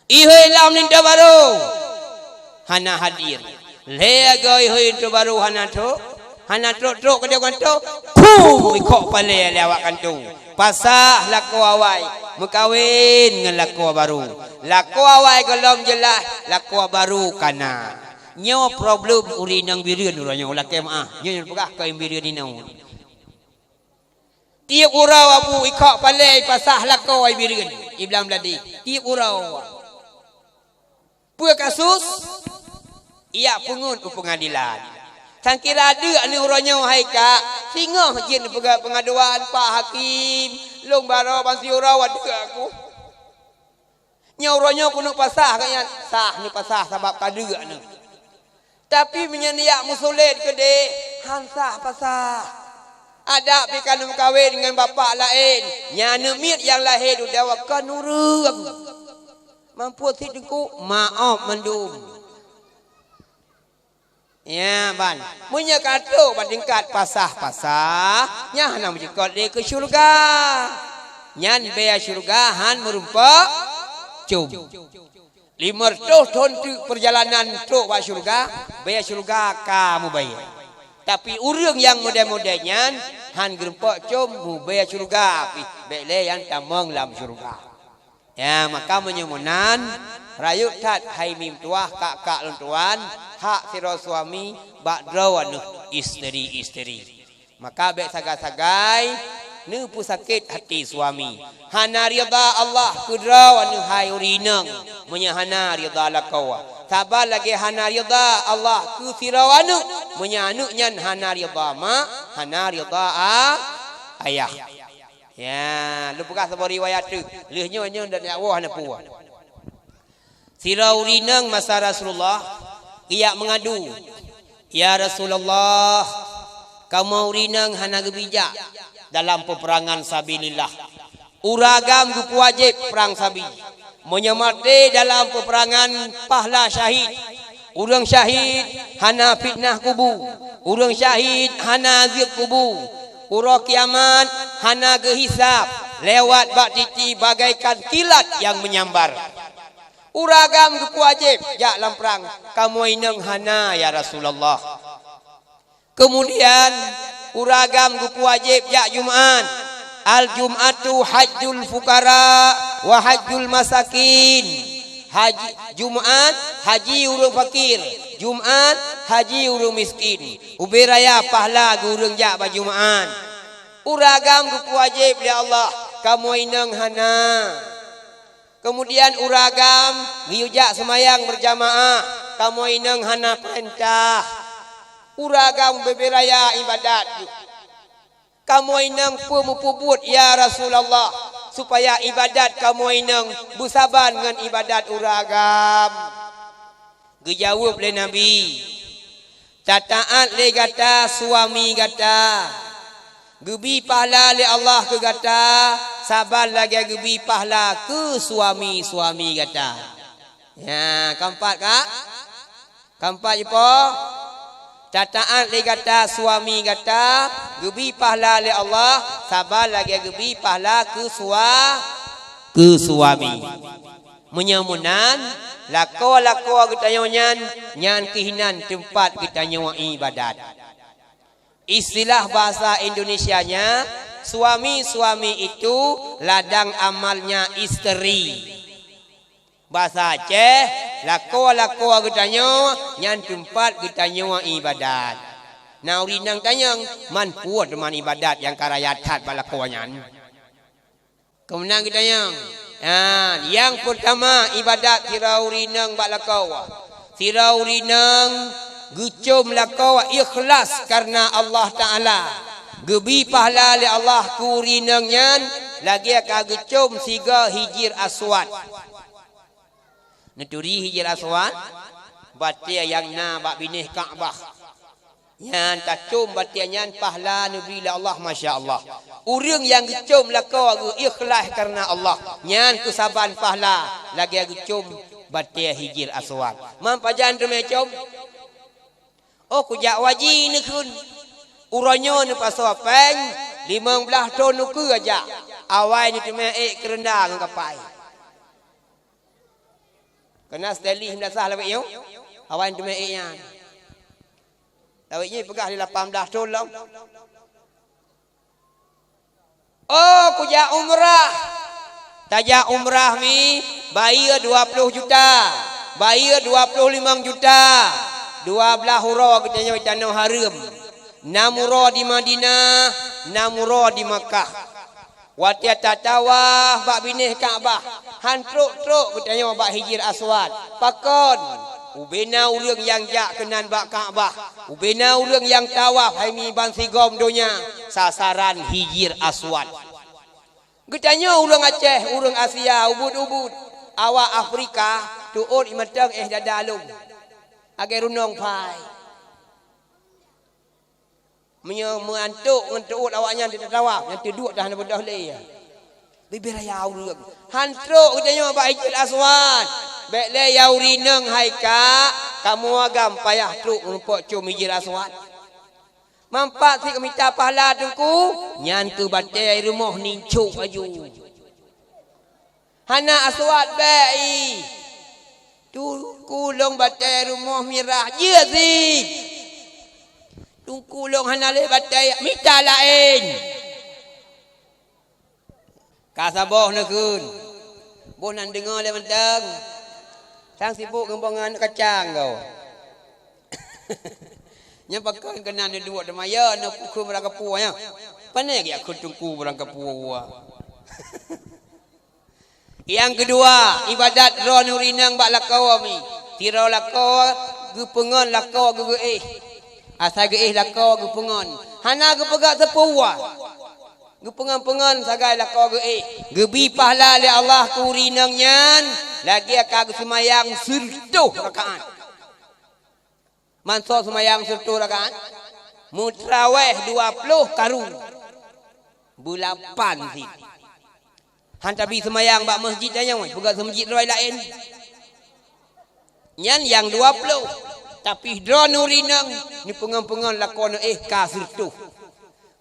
Ihôi lam linto barô hana hadir. Lhée goe ihôi linto barô hana trok. Hana trok-trok keudeh kantô. Pum ikok palée lé awak kantô. Pasah lakoe awai meukawen ngon lakoe barô. Lakoe awai gohlom jeulaih, lakoe barô kana. Nyoe problem ureuëng inong Bireuen uroe nyoe, lakée meuáh. Nyoe nyang peugah keu Bireuen inoe. Tieb uroe Abu ikok palée ipasah lakoe Bireuen, iblang bladé. Tieb uroe. Peue kasus? Ijak peungeut u peungadilan. Sangkira deuk aneuk uroe nyoe hai kak, singoh jeuet neupeugah peungaduan, "Pak Hakim, lôn baroe ban siuroe wadeuk aku." Nyoe uroe nyoe keuneuk pasah gobnyan, sah neupasah sabab ka deuk aneuk. Tapi meunyoe neujak meusulet keudeh, han sah pasah. Adak pih ka neumeukawen ngon bapak laén, nyan aneuk miet nyang lahé dudoe kon ureuëng. Mampôh sit teungku, maoh mandum. Ya, ban. Meunyoe ka trok bak tingkat pasah-pasah, nyan hana meucukot lé keu syeuruga. Nyan bèe syeuruga han meurumpok com. Limong reutôh thon teuk peurjalanan trok bak syeuruga, bèe syeuruga ka mubayeue. Tapi ureuëng nyang model-model nyan han geurumpok com, mubèe syeuruga pih, bèk lé nyang tamong lam syeuruga. Ya, maka meunyoe meunan, rayeuk that hai meutuah kak-kak lôn tuan, hak sidroe suami bak droe aneuk, isteri-isteri. Maka bèk sagai-sagai neupeusakét hati suami. Hana ridha Allah keu droe aneuk hai ureuëng inong, meunyoe hana ridha lakoe. Saban lagèe hana ridha Allah keu sidroe aneuk, meunyoe aneuk nyan hana ridha mak, hana ridha a-, ayah. Ya, lôn peugah saboh riwayat teuk. Lheueh nyoe, nyoe dan nyak woe hana peue. Sidroe ureuëng inong masa Rasulullah geujak meungadu, "Ya Rasulullah, kamoe ureuëng inong hana geubijak dalam peupeurangan sabilillah. Ureuëng agam geupeuwajéb prang sabi. Meunyoe maté dalam peupeurangan, pahla syahid. Ureuëng syahid hana fitnah kubu. Ureuëng syahid hana azeub kubu. Uroe kiamat hana geuhisab lewat bak titi bagaikan kilat nyang meunyambar." Ureuëng agam geupeuwajéb jak lam prang, kamoe inong hana, ya Rasulullah. Keumudian, ureuëng agam geupeuwajéb jak Jumat. Al-Jum'atu hajjul fuqara wa hajjul masakin. Haji, Jumat, haji ureuëng fakir. Jumat, haji ureuëng miskin. Ubé raya pahla geu ureuëng jak bak Jumat. Ureuëng agam geupeuwajéb lé Allah, kamoe inong hana. Keumudian ureuëng agam geuyue jak seumayang beurjamaah, kamoe inong hana peurintah. Ureuëng agam beubé raya iébadat. Kamoe inong peue meupeubuet, ya Rasulullah, supaya iébadat kamoe inong beusaban ngon iébadat ureuëng agam? Geujaweueb lé Nabi, "Tataát lé gata suami gata. Geubi pahla lé Allah keu gata, saban lagée geubi pahla keu suami-suami gata." Nya, keumpat, Kak? Keumpat, Ipo? Tataát lé gata suami gata, geubi pahla lé Allah, saban lagée geubi pahla keu sua-, keu suami. Meunyoe meunan, lakoe-lakoe geutanyoe nyan, nyan keuh inan teumpat geutanyoe iébadat. Istilah bahasa Indonesianya, suami-suami itu ladang amalnya isteri. Bahasa Aceh, lakoe-lakoe geutanyoe nyan teumpat geutanyoe iébadat. Na ureuëng inong tanyong, "Man peue teuma iébadat nyang ka raya that bak lakoe nyan?" Keumeunang geutanyong. Nah, nyang peurtama iébadat sidroe ureuëng inong bak lakoe. Sidroe ureuëng inong geucom lakoe ikhlas kareuna Allah Taala. Geubi pahla lé Allah keu ureuëng inong nyan lagée ka geucom sigoe Hijir Aswad. Neuturi Hijir Aswad, batée nyang na bak binéh Ka'bah. Nyan tacom batée nyan pahla neubri lé Allah, masya Allah. Ureuëng nyang geucom lakoe geuh ikhlas kareuna Allah, nyan keusaban pahla lagée geucom batée Hijir Aswad. Man pajan teumé com? Oh, kujak u haji neukheun. Uroe nyoe neupasoe péng, limong blaih thon neukeue jak. Awai neuteumé ék keureunda ngon kapai. Keunan Stanley meunasah lawét nyoe, awai neuteumé ék nyan. Lawét nyoe peugah lé lapan blaih thon lom. Oh, kujak umrah. Tajak umrah mi, bayeue dua ploh juta, bayeue dua ploh limong juta. Dua blaih uroe geutanyoe tanoh hareuem. Nam uroe di Madinah, nam uroe di Makkah. Watée tatawaf bak binéh Ka'bah, han trok-trok geutanyoe bak Hijir Aswad. Pakon? Ubena ureuëng nyang jak keunan bak Ka'bah, ubena ureuëng nyang tawaf hai mi bansigom donya, sasaran Hijir Aswad. Geutanyoe ureuëng Aceh, ureuëng Asia, ubit-ubit, awak Afrika, teuôt imeutong éh dada lom. Lagée runong pai. Meunyoe meuantok ngon teuôt awaknyan di tatawa, nyang teuduek dah hana beudôh lé. Bibir raya ureueng. Han trok geutanyoe bak Hajar Aswad. Bèk lé ya urineueng hai kak, kamoe agam payah trok meureumpok com Hajar Aswad. Manfaat sit mita pahala Teungku, nyan keuh batèe rumoh nincok aju. Hana Aswad bèk i. Teungku lôn batèe rumoh mirah jeuet sit. Teungku lôn hana lé batèe mita laén. Ka saboh neukheun. Boh nan deungö lé mantong. Sang sibok ngon bongan kacang kau. Nyan pakon keunan neuduek teuma ya na pukon barang kapuwa nyan. Pane geujak kheun teungku barang kapuwa. Nyang keudua, ibadat droeneuh urineueng bak lakoe mi. Sidroe lakoe geupeungon lakoe geuéh. Asai geuéh lakoe geupeungon. Hana geupeugah teupeue. Geupeungon-peungon sagai lakoe geuéh. Geubi pahala lé Allah keu urineueng nyan lagèe ka geuseumayang sireutôh rakaat. Manso seumayang sireutôh rakaat, meutrawéh dua ploh karu, beulapan sit. Han tabi seumayang bak meuseujid tanyoe, peugah seumeujid roi laén. Nyan nyang dua ploh, tapi droeneuh urineueng neupeungon-peungon lakoe neuéh ka sireutôh.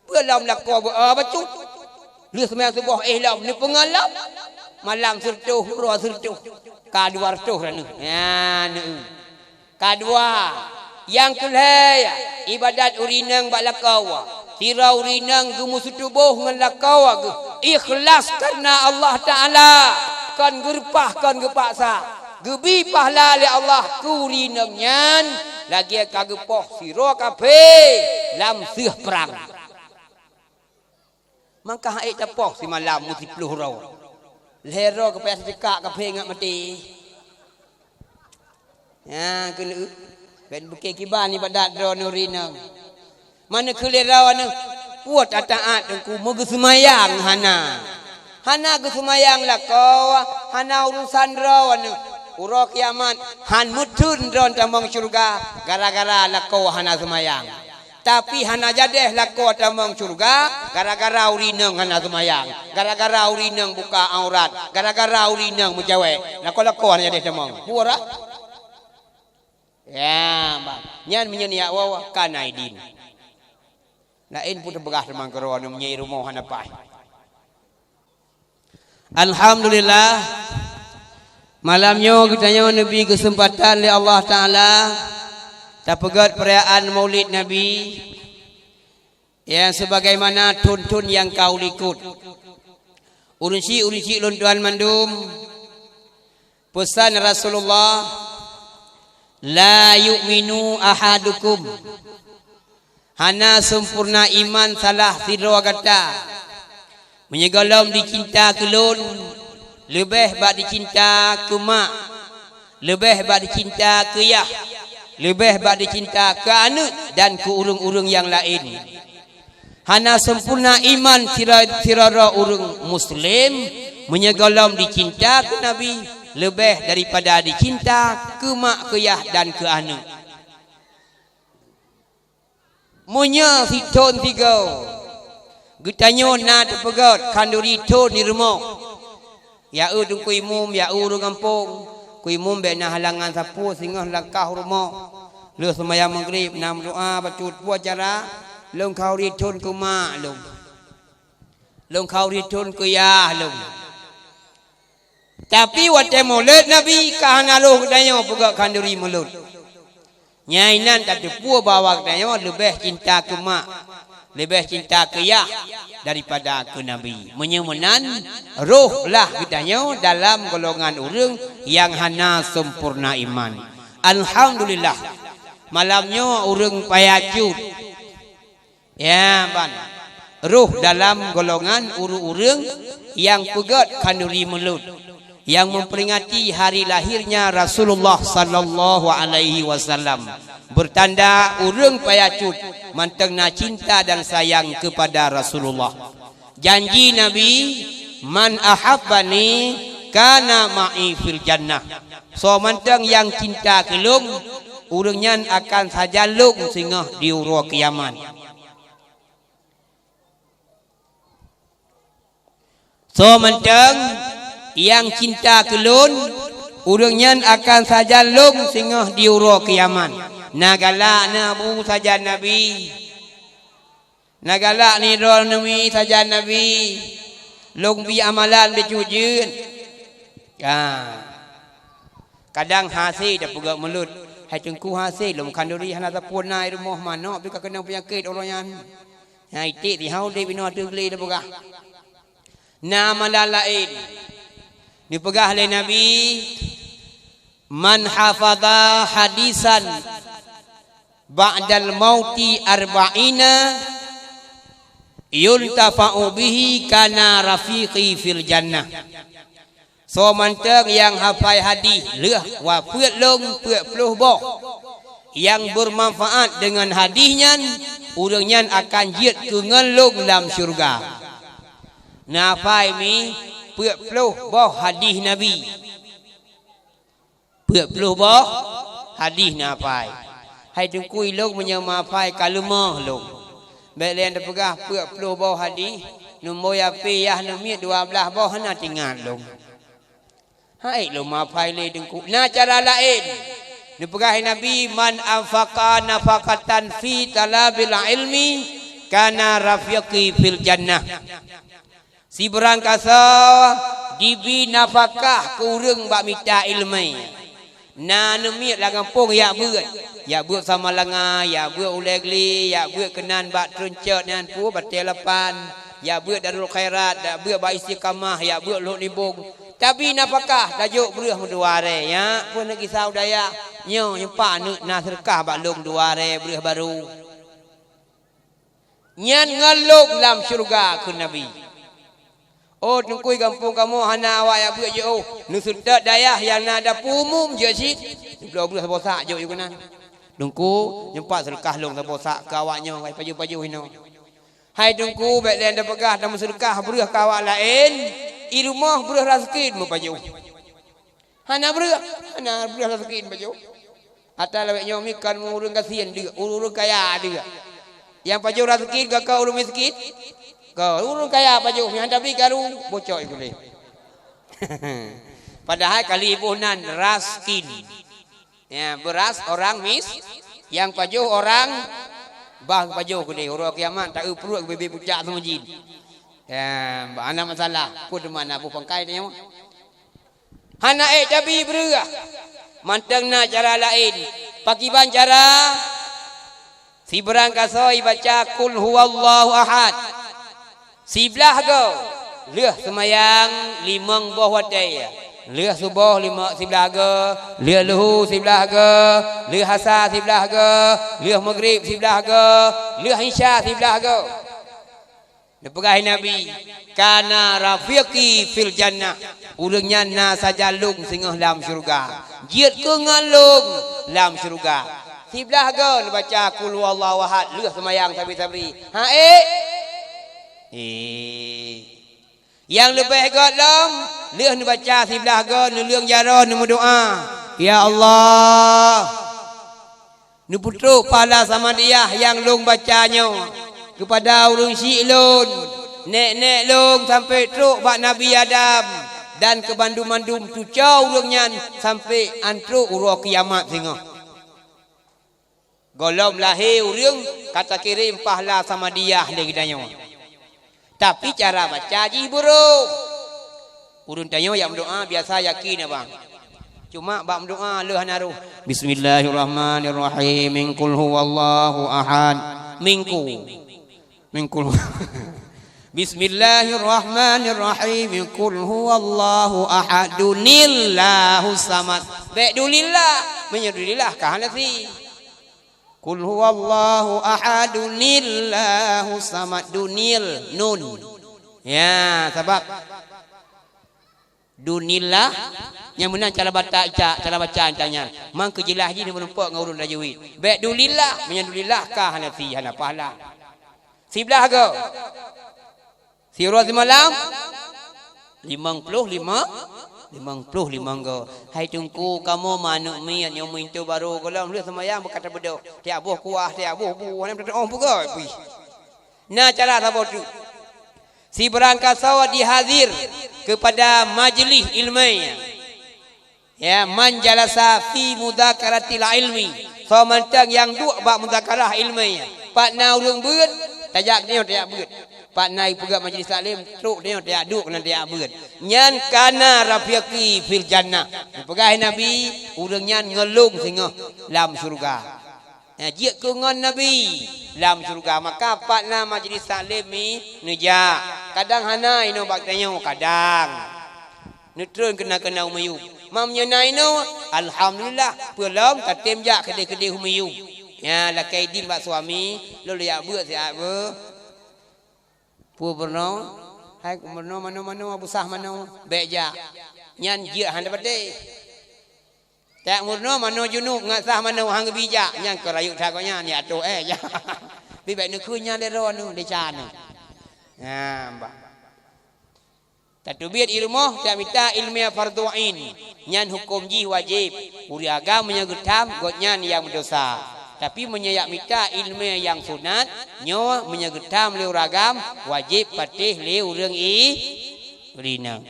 Peue lom lakoe beu, eh, bacut. Lheueh seumayang suboh éh lom, neupeungon lom. Malam sireutôh, uroe sireutôh. Ka dua reutôh droeneuh. Nyan, eh. Ka dua. Nyang keu lhèe, ibadat urineueng bak lakoe. Sidroe urineueng geumeuseutuboh ngon lakoe geuh. Ikhlas kareuna Allah Taala. Kon geureupah, kon geupaksa. Geubi pahala lé Allah keu urineueng nyan lagèe ka geupoh sidroe kafé lam seueh prang. Maka han ék tapoh simalam meusiploh droe. Lhèe droe geupayah teucekak kafé ngat maté. Nyan keuneuk bèk bukée kiban ibadat droeneuh urineueng. Meuneukheun lé droeneuh, peue tataát Teungku meugeuseumayang hana. Hana geuseumayang lakoe, hana urusan droeneuh. Uroe kiamat, han meutheun droeneuh tamong syeuruga gara-gara lakoe hana seumayang. Tapi hana jadeh lakoe tamong syeuruga gara-gara urineueng hana seumayang, gara-gara urineueng buka aurat, gara-gara urineueng meucewek. Lakoe-lakoe hana jadeh tamong. Peue rot? Ya, bah. Nyan meunyoe niat wawa, kana idin. Laén pun teupeugah teuma keudroe meunyoe rumoh hana paih. Alhamdulillah, malam nyoe geutanyoe neubi keuseumpatan lé Allah Taala tapeugét peurayaan Maulid Nabi. Ya, sebagaimana thon-thon nyang ka u likot. Ureueng syik, ureueng syik lôn tuan mandum, peusan Rasulullah, "La yu'minu ahadukum." Hana sempurna iman salah sidroe gata. Meunyoe gohlom dicinta keu lôn, leubeh bak dicinta keu mak, leubeh bak dicinta keu yah, leubeh bak dicinta keu aneuëk dan keu ureuëng-ureuëng nyang laén. Hana sempurna iman sira-, sidroe ureuëng muslim meunyoe gohlom dicinta keu Nabi leubeh daripada dicinta keu mak, keu yah dan keu aneuëk. Meunyoe sithon sigoe geutanyoe na teupeugét khanduri thon di rumoh, "Ya eu Teungku Imum, ya eu ureuëng gampông, Teungku Imum bék na halangan sapeue singoh langkah u rumoh. Lheueh seumayang Maghrib na meudoa bacut peue cara lôn khanduri thon keu mak lôn. Lôn khanduri thon keu yah lôn." Tapi watée Maulid Nabi ka hana lheueh geutanyoe peugét khanduri mulod. Nyan inan tateupeue bahwa geutanyoe leubeh cinta keu mak, leubeh cinta keu yah daripada keu Nabi. Meunyoe meunan, roh lah geutanyoe dalam golongan ureuëng nyang hana sempurna iman. Alhamdulillah, malam nyoe ureuëng paya cut. Ya, ban. Roh dalam golongan ureuëng-ureuëng nyang peugét khanduri mulod, nyang memperingati hari lahirnya Rasulullah sallallahu alaihi wasallam. Bertanda ureuëng paya cut mantong na cinta dan sayang kepada Rasulullah. Janji Nabi, "Man ahabbani kana ma'i fil jannah." Soe mantong nyang cinta keu lôn, ureuëng nyan akan sajan lôn singoh di uroe kiamat. Soe mantong nyang cinta keu lôn, ureuëng nyan akan sajan lôn singoh di uroe kiamat. Na galak na bu sajan Nabi. Na galak nidol neumi sajan Nabi. Lôn bi amalan bacut jeuet. Ya. Kadang hase tapeugah mulod, "Hai Teungku, hase lôn khanduri hana sapeue na i rumoh, manok pih ka keunong peunyakét uroe nyan." Hai tik tihau deh binoe ateueh glé tapeugah. Na amalan laén. Neupeugah lé Nabi, "Man hafadha hadisan ba'dal mauti arba'ina yuntafa'u bihi kana rafiqi fil jannah." Soe mantong nyang hafai hadih lheueh wafeuet lôn peuet ploh boh, nyang beumanfaat deungon hadih nyan, ureuëng nyan akan jeuet keu ngon lôn lam syeuruga. Neuhafai mi peuet ploh boh hadih Nabi. Peuet ploh boh hadih neuhafai. Hai Teungku, ilôn meunyoe meuhafai ka leumoh lôn. Bék lé tapeugah peuet ploh boh hadih, numboi api yah neumiet dua blaih boh hana teuingat lôn. Hai lôn meuhafai lé Teungku. Na cara laén. Neupeugah Nabi, "Man anfaqa nafaqatan fi talabil ilmi kana rafiqi fil jannah." Sibeurangkasoe jibi nafakah keu ureuëng bak mita iéleumé. Na neumiet lam gampông jak beuet, jak beuet Samalanga, jak beuet Ulée Gli, jak beuet keunan bak Treuen Cot nyan peue Batée Lapan, jak beuet Darul Khairat, jak beuet bak Istiqamah, jak beuet Lhok Nibong. Tabi nafakah tajok breueh meudua rée, nyak peue neugisa u dayah, nyoe nyeumpa aneuk na seudeukah bak lôn dua rée breueh barô. Nyan ngon lôn lam syeuruga, kheun Nabi. Oh, Teungku, gampông kamoe hana awak jak beuet jiôh. Neuseutôt dayah nyang na dapu umum jeuet cit. Neubloe breueh saboh sak jok keunan. Teungku, nyeumpat seudeukah lôn saboh sak keu awak nyoe, hai pajoh-pajoh inoe. Hai Teungku, bék lé tapeugah tameuseudeukah breueh keu awak laén, i rumoh breueh raseuki meupajoh. Hana breueh, hana breueh raseuki pajoh. Ata lawét nyoe mi kon ureuëng gasien deuk, ureuëng kaya deuk. Nyang pajoh raseuki gaka ureuëng miskin? Ka ureuëng kaya pajoh, nyang hana bri karu, bocok ikeu lé. Padahai kali iboh nan raskin. Ya, beras orang mis, nyang pajoh orang bah pajoh keudeh. Uroe kiamat ta-eu pruet bibit pucak seumujin. Ya, hana masalah. Peue teuma na boh pangkai tanyoe. Hana ék tabi breueh. Mantong na cara laén. Pakiban cara? Sibeurangkasoe ibaca Qul huwallahu ahad. Siblaih goe lheueh seumayang limong boh watée. Lheueh suboh lima siblaih goe, lheueh luhu siblaih goe, lheueh asa siblaih goe, lheueh meugrib siblaih goe, lheueh isya siblaih goe. Neupeugah Nabi, "Kana rafiqi fil jannah." Ureuëng nyan na sajan lôn singoh lam syeuruga. Jeuet keu ngon lôn lam syeuruga. Siblaih goe neubaca Qul huwallahu ahad lheueh seumayang sabri-sabri. Ha ék? Ék. Nyang leubeh göt lom, lheueh neubaca siblaih goe neuleueng jaroe neumeudoá, "Ya Allah, neupeutrok pahala Samadiyah nyang lôn baca nyoe keupada ureuëng syik lôn, nék-nék lôn sampoe trok bak Nabi Adam dan keu bandum-bandum cucoe ureuëng nyan sampoe antrok uroe kiamat singoh." Gohlom lahé ureuëng ka takirém pahala Samadiyah lé geutanyoe. Tapi cara baca jih burok. Ureuëng tanyoe jak meudoá biasa yakin abang. Cuma bak meudoá lheueh hana roh. Bismillahirrahmanirrahim. Qul huwallahu ahad. Mingku. Mingkul. Bismillahirrahmanirrahim. Qul huwallahu ahadunillahus samad. Bék dulillah. Meunyoe dulillah ka hana si. Qul huwallahu ahadunillahus samad. Dunil nun. Ya, sabab dunillah, nyang meunan cara baca, cara baca tanyan. Mang keujeulaih jih neumeurumpok ngon ureuëng tajwid. Bék dulillah, meunyoe dulillah ka hana si, hana pahala. Siblaih goe. Siuroe simalam, limong ploh lima, limong ploh limong goe. Hai Teungku, kamoe manök miet nyoe meuintu barô gohlom lheueh seumayang beuka tabeudôh. Tiap boh kuah, tiap boh bu, hana meuteumé peugah pih. Na cara saboh teuk. Sibarang kasoe dihazir keupada majlis ilmiah. Ya, man jalasa fi mudhakaratil ilmi. Soe mantong nyang duek bak mudhakarah ilmiah. Pat na ureuëng beuet, tajak nyoe tajak beuet. Pat na ipeugah majlis taklim, trok nyoe tajak duek keunan tajak beuet. Nyan kana rafiqi fil jannah. Dipeugah Nabi, ureuëng nyan ngon lôn singoh lam syeuruga. Nah, jeuet keu ngon Nabi lam syeuruga. Maka pat na majlis taklim mi neujak. Kadang hana inoe bak tanyoe, kadang. Neutron keunan-keunan u miyueb. Meunyoe na inoe, alhamdulillah, peue lom tatem jak keudeh-keudeh u miyueb. Ya, lakée idin bak suami, lôn jak beuet siat beuh. Peue peurunoe? Hai peurunoe manoe-manoe, busah manoe, bék jak. Nyan jeuet hana patéh. Tak meurunoe manoe junub ngat sah manoe hang geubijak, nyan keu rayeuk that gobnyan, ya toh, eh, jak. Bi bék neukheun nyan lé droeneuh, desya neuh. Nah, bah. Tateubiet i rumoh, tamita ilmiah fardhu ain. Nyan huköm jih wajéb. Ureuëng agam meunyoe geutam, gobnyan nyang meudosa. Tapi meunyoe jak mita ilmiah nyang sunat, nyoe meunyoe geutam lé ureuëng agam, wajéb patéh lé ureuëng i-, ureuëng inong.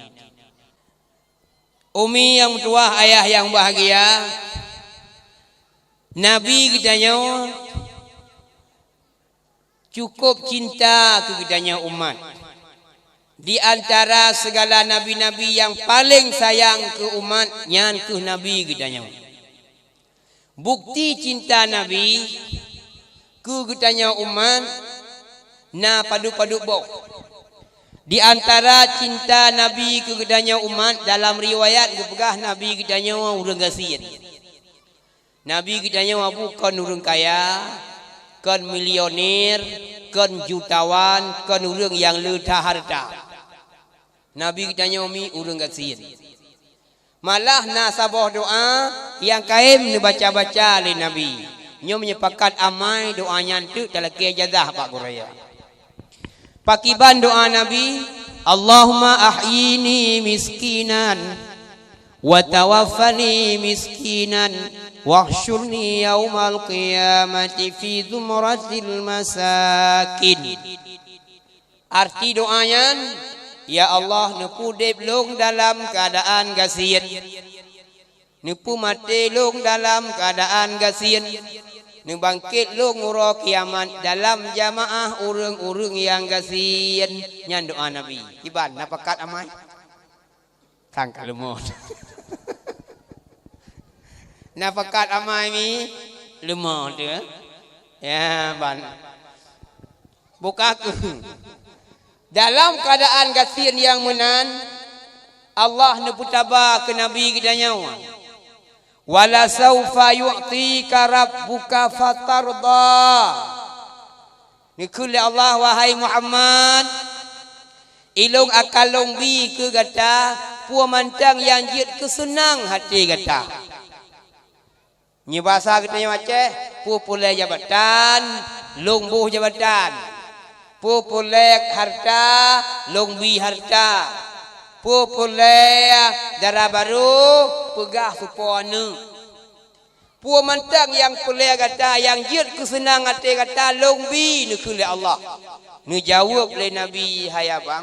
Umi nyang meutuwah, ayah nyang bahgia, Nabi geutanyoe cukôp cinta keu geutanyoe umat. Di antara sigala nabi-nabi nyang paleng sayang keu umat, nyan kheueh Nabi geutanyoe. Bukti cinta Nabi keu geutanyoe umat na padub-padub boh. Di antara cinta Nabi keu geutanyoe umat, dalam riwayat geupeugah Nabi geutanyoe ureuëng gasien. Nabi geutanyoe bukon ureuëng kaya, kon milioner, kon jutawan, kon ureuëng nyang le that hareuta. Nabi geutanyoe mi ureuëng gasien. Malah na saboh doa nyang kayém neubaca-baca lé Nabi. Nyoe meunyoe pakat amai doa nyan teuk talakée ijazah bak gurée. Pakiban doa Nabi, "Allahumma ahyini miskinan, wa tawaffani miskinan, wahsyurni yaumal qiyamati fi zumratil masakin." Arti doa nyan, "Ya Allah, neupeudeb lôn dalam keuadaan gasien. Neupeumaté lôn dalam keuadaan gasien. Neubangkét lôn uroe kiamat dalam jamaah ureuëng-ureuëng nyang gasien." Nyan doa Nabi. Kiban, na pakat amai? Sangka leumô. Na pakat amai mi leumô teuh. Ya, ban. Buka kheueh. Dalam keuadaan gasien nyang meunan, Allah neupeutaba keu Nabi geutanyoe, "Wala saufa yu'tika rabbuka fatardha." Neukheun lé Allah, "Wahai Muhammad, Ulôn akan lôn bi keu gata peue mantong nyang jeuet keuseunang até gata." Nyoe basa geutanyoe Aceh, peue peureulée jabatan, lôn boh jabatan. Peue peureulée hareuta, lôn bi hareuta. Peue peureulée dara barô, peugah supo aneuëk. Peue mantong nyang peureulée gata nyang jeuet keuseunang até gata, lôn bi, neukheun lé Allah. Neujaweueb lé Nabi, "Hai abang,"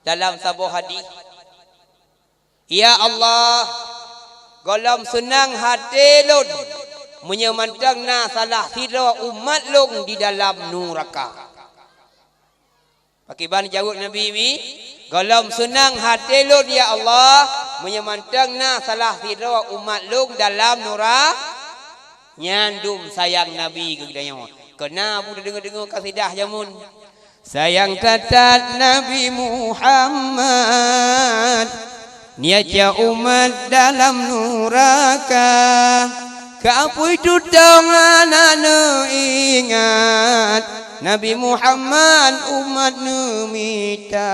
dalam saboh hadis, "Ya Allah, gohlom seunang até lôn meunyoe mantong na salah sidroe umat lôn di dalam nuraka." Pakiban jaweueb Nabi mi, "Gohlom seunang até lôn, ya Allah, meunyoe mantong na salah sidroe umat lôn dalam nura-." Nyan dum sayang Nabi keu geutanyoe. Keu na bu tadeungoe-deungoe kasidah jameun. Sayang that-that Nabi Muhammad, neujak umat dalam nuraka. Keu apui tutong hana neuingat, Nabi Muhammad umat neumita.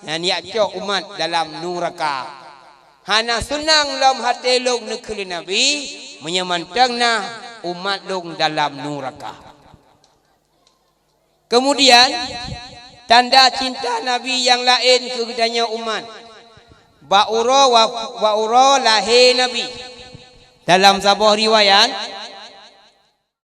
Nyan jak cok umat dalam nuraka. Hana seunang lom até lôn, neukheun lé Nabi, meunyoe mantong na umat lôn dalam nuraka. Keumudian, tanda cinta Nabi nyang laén keu geutanyoe umat. Bak uroe wa-, bak uroe lahé Nabi. Dalam saboh riwayat,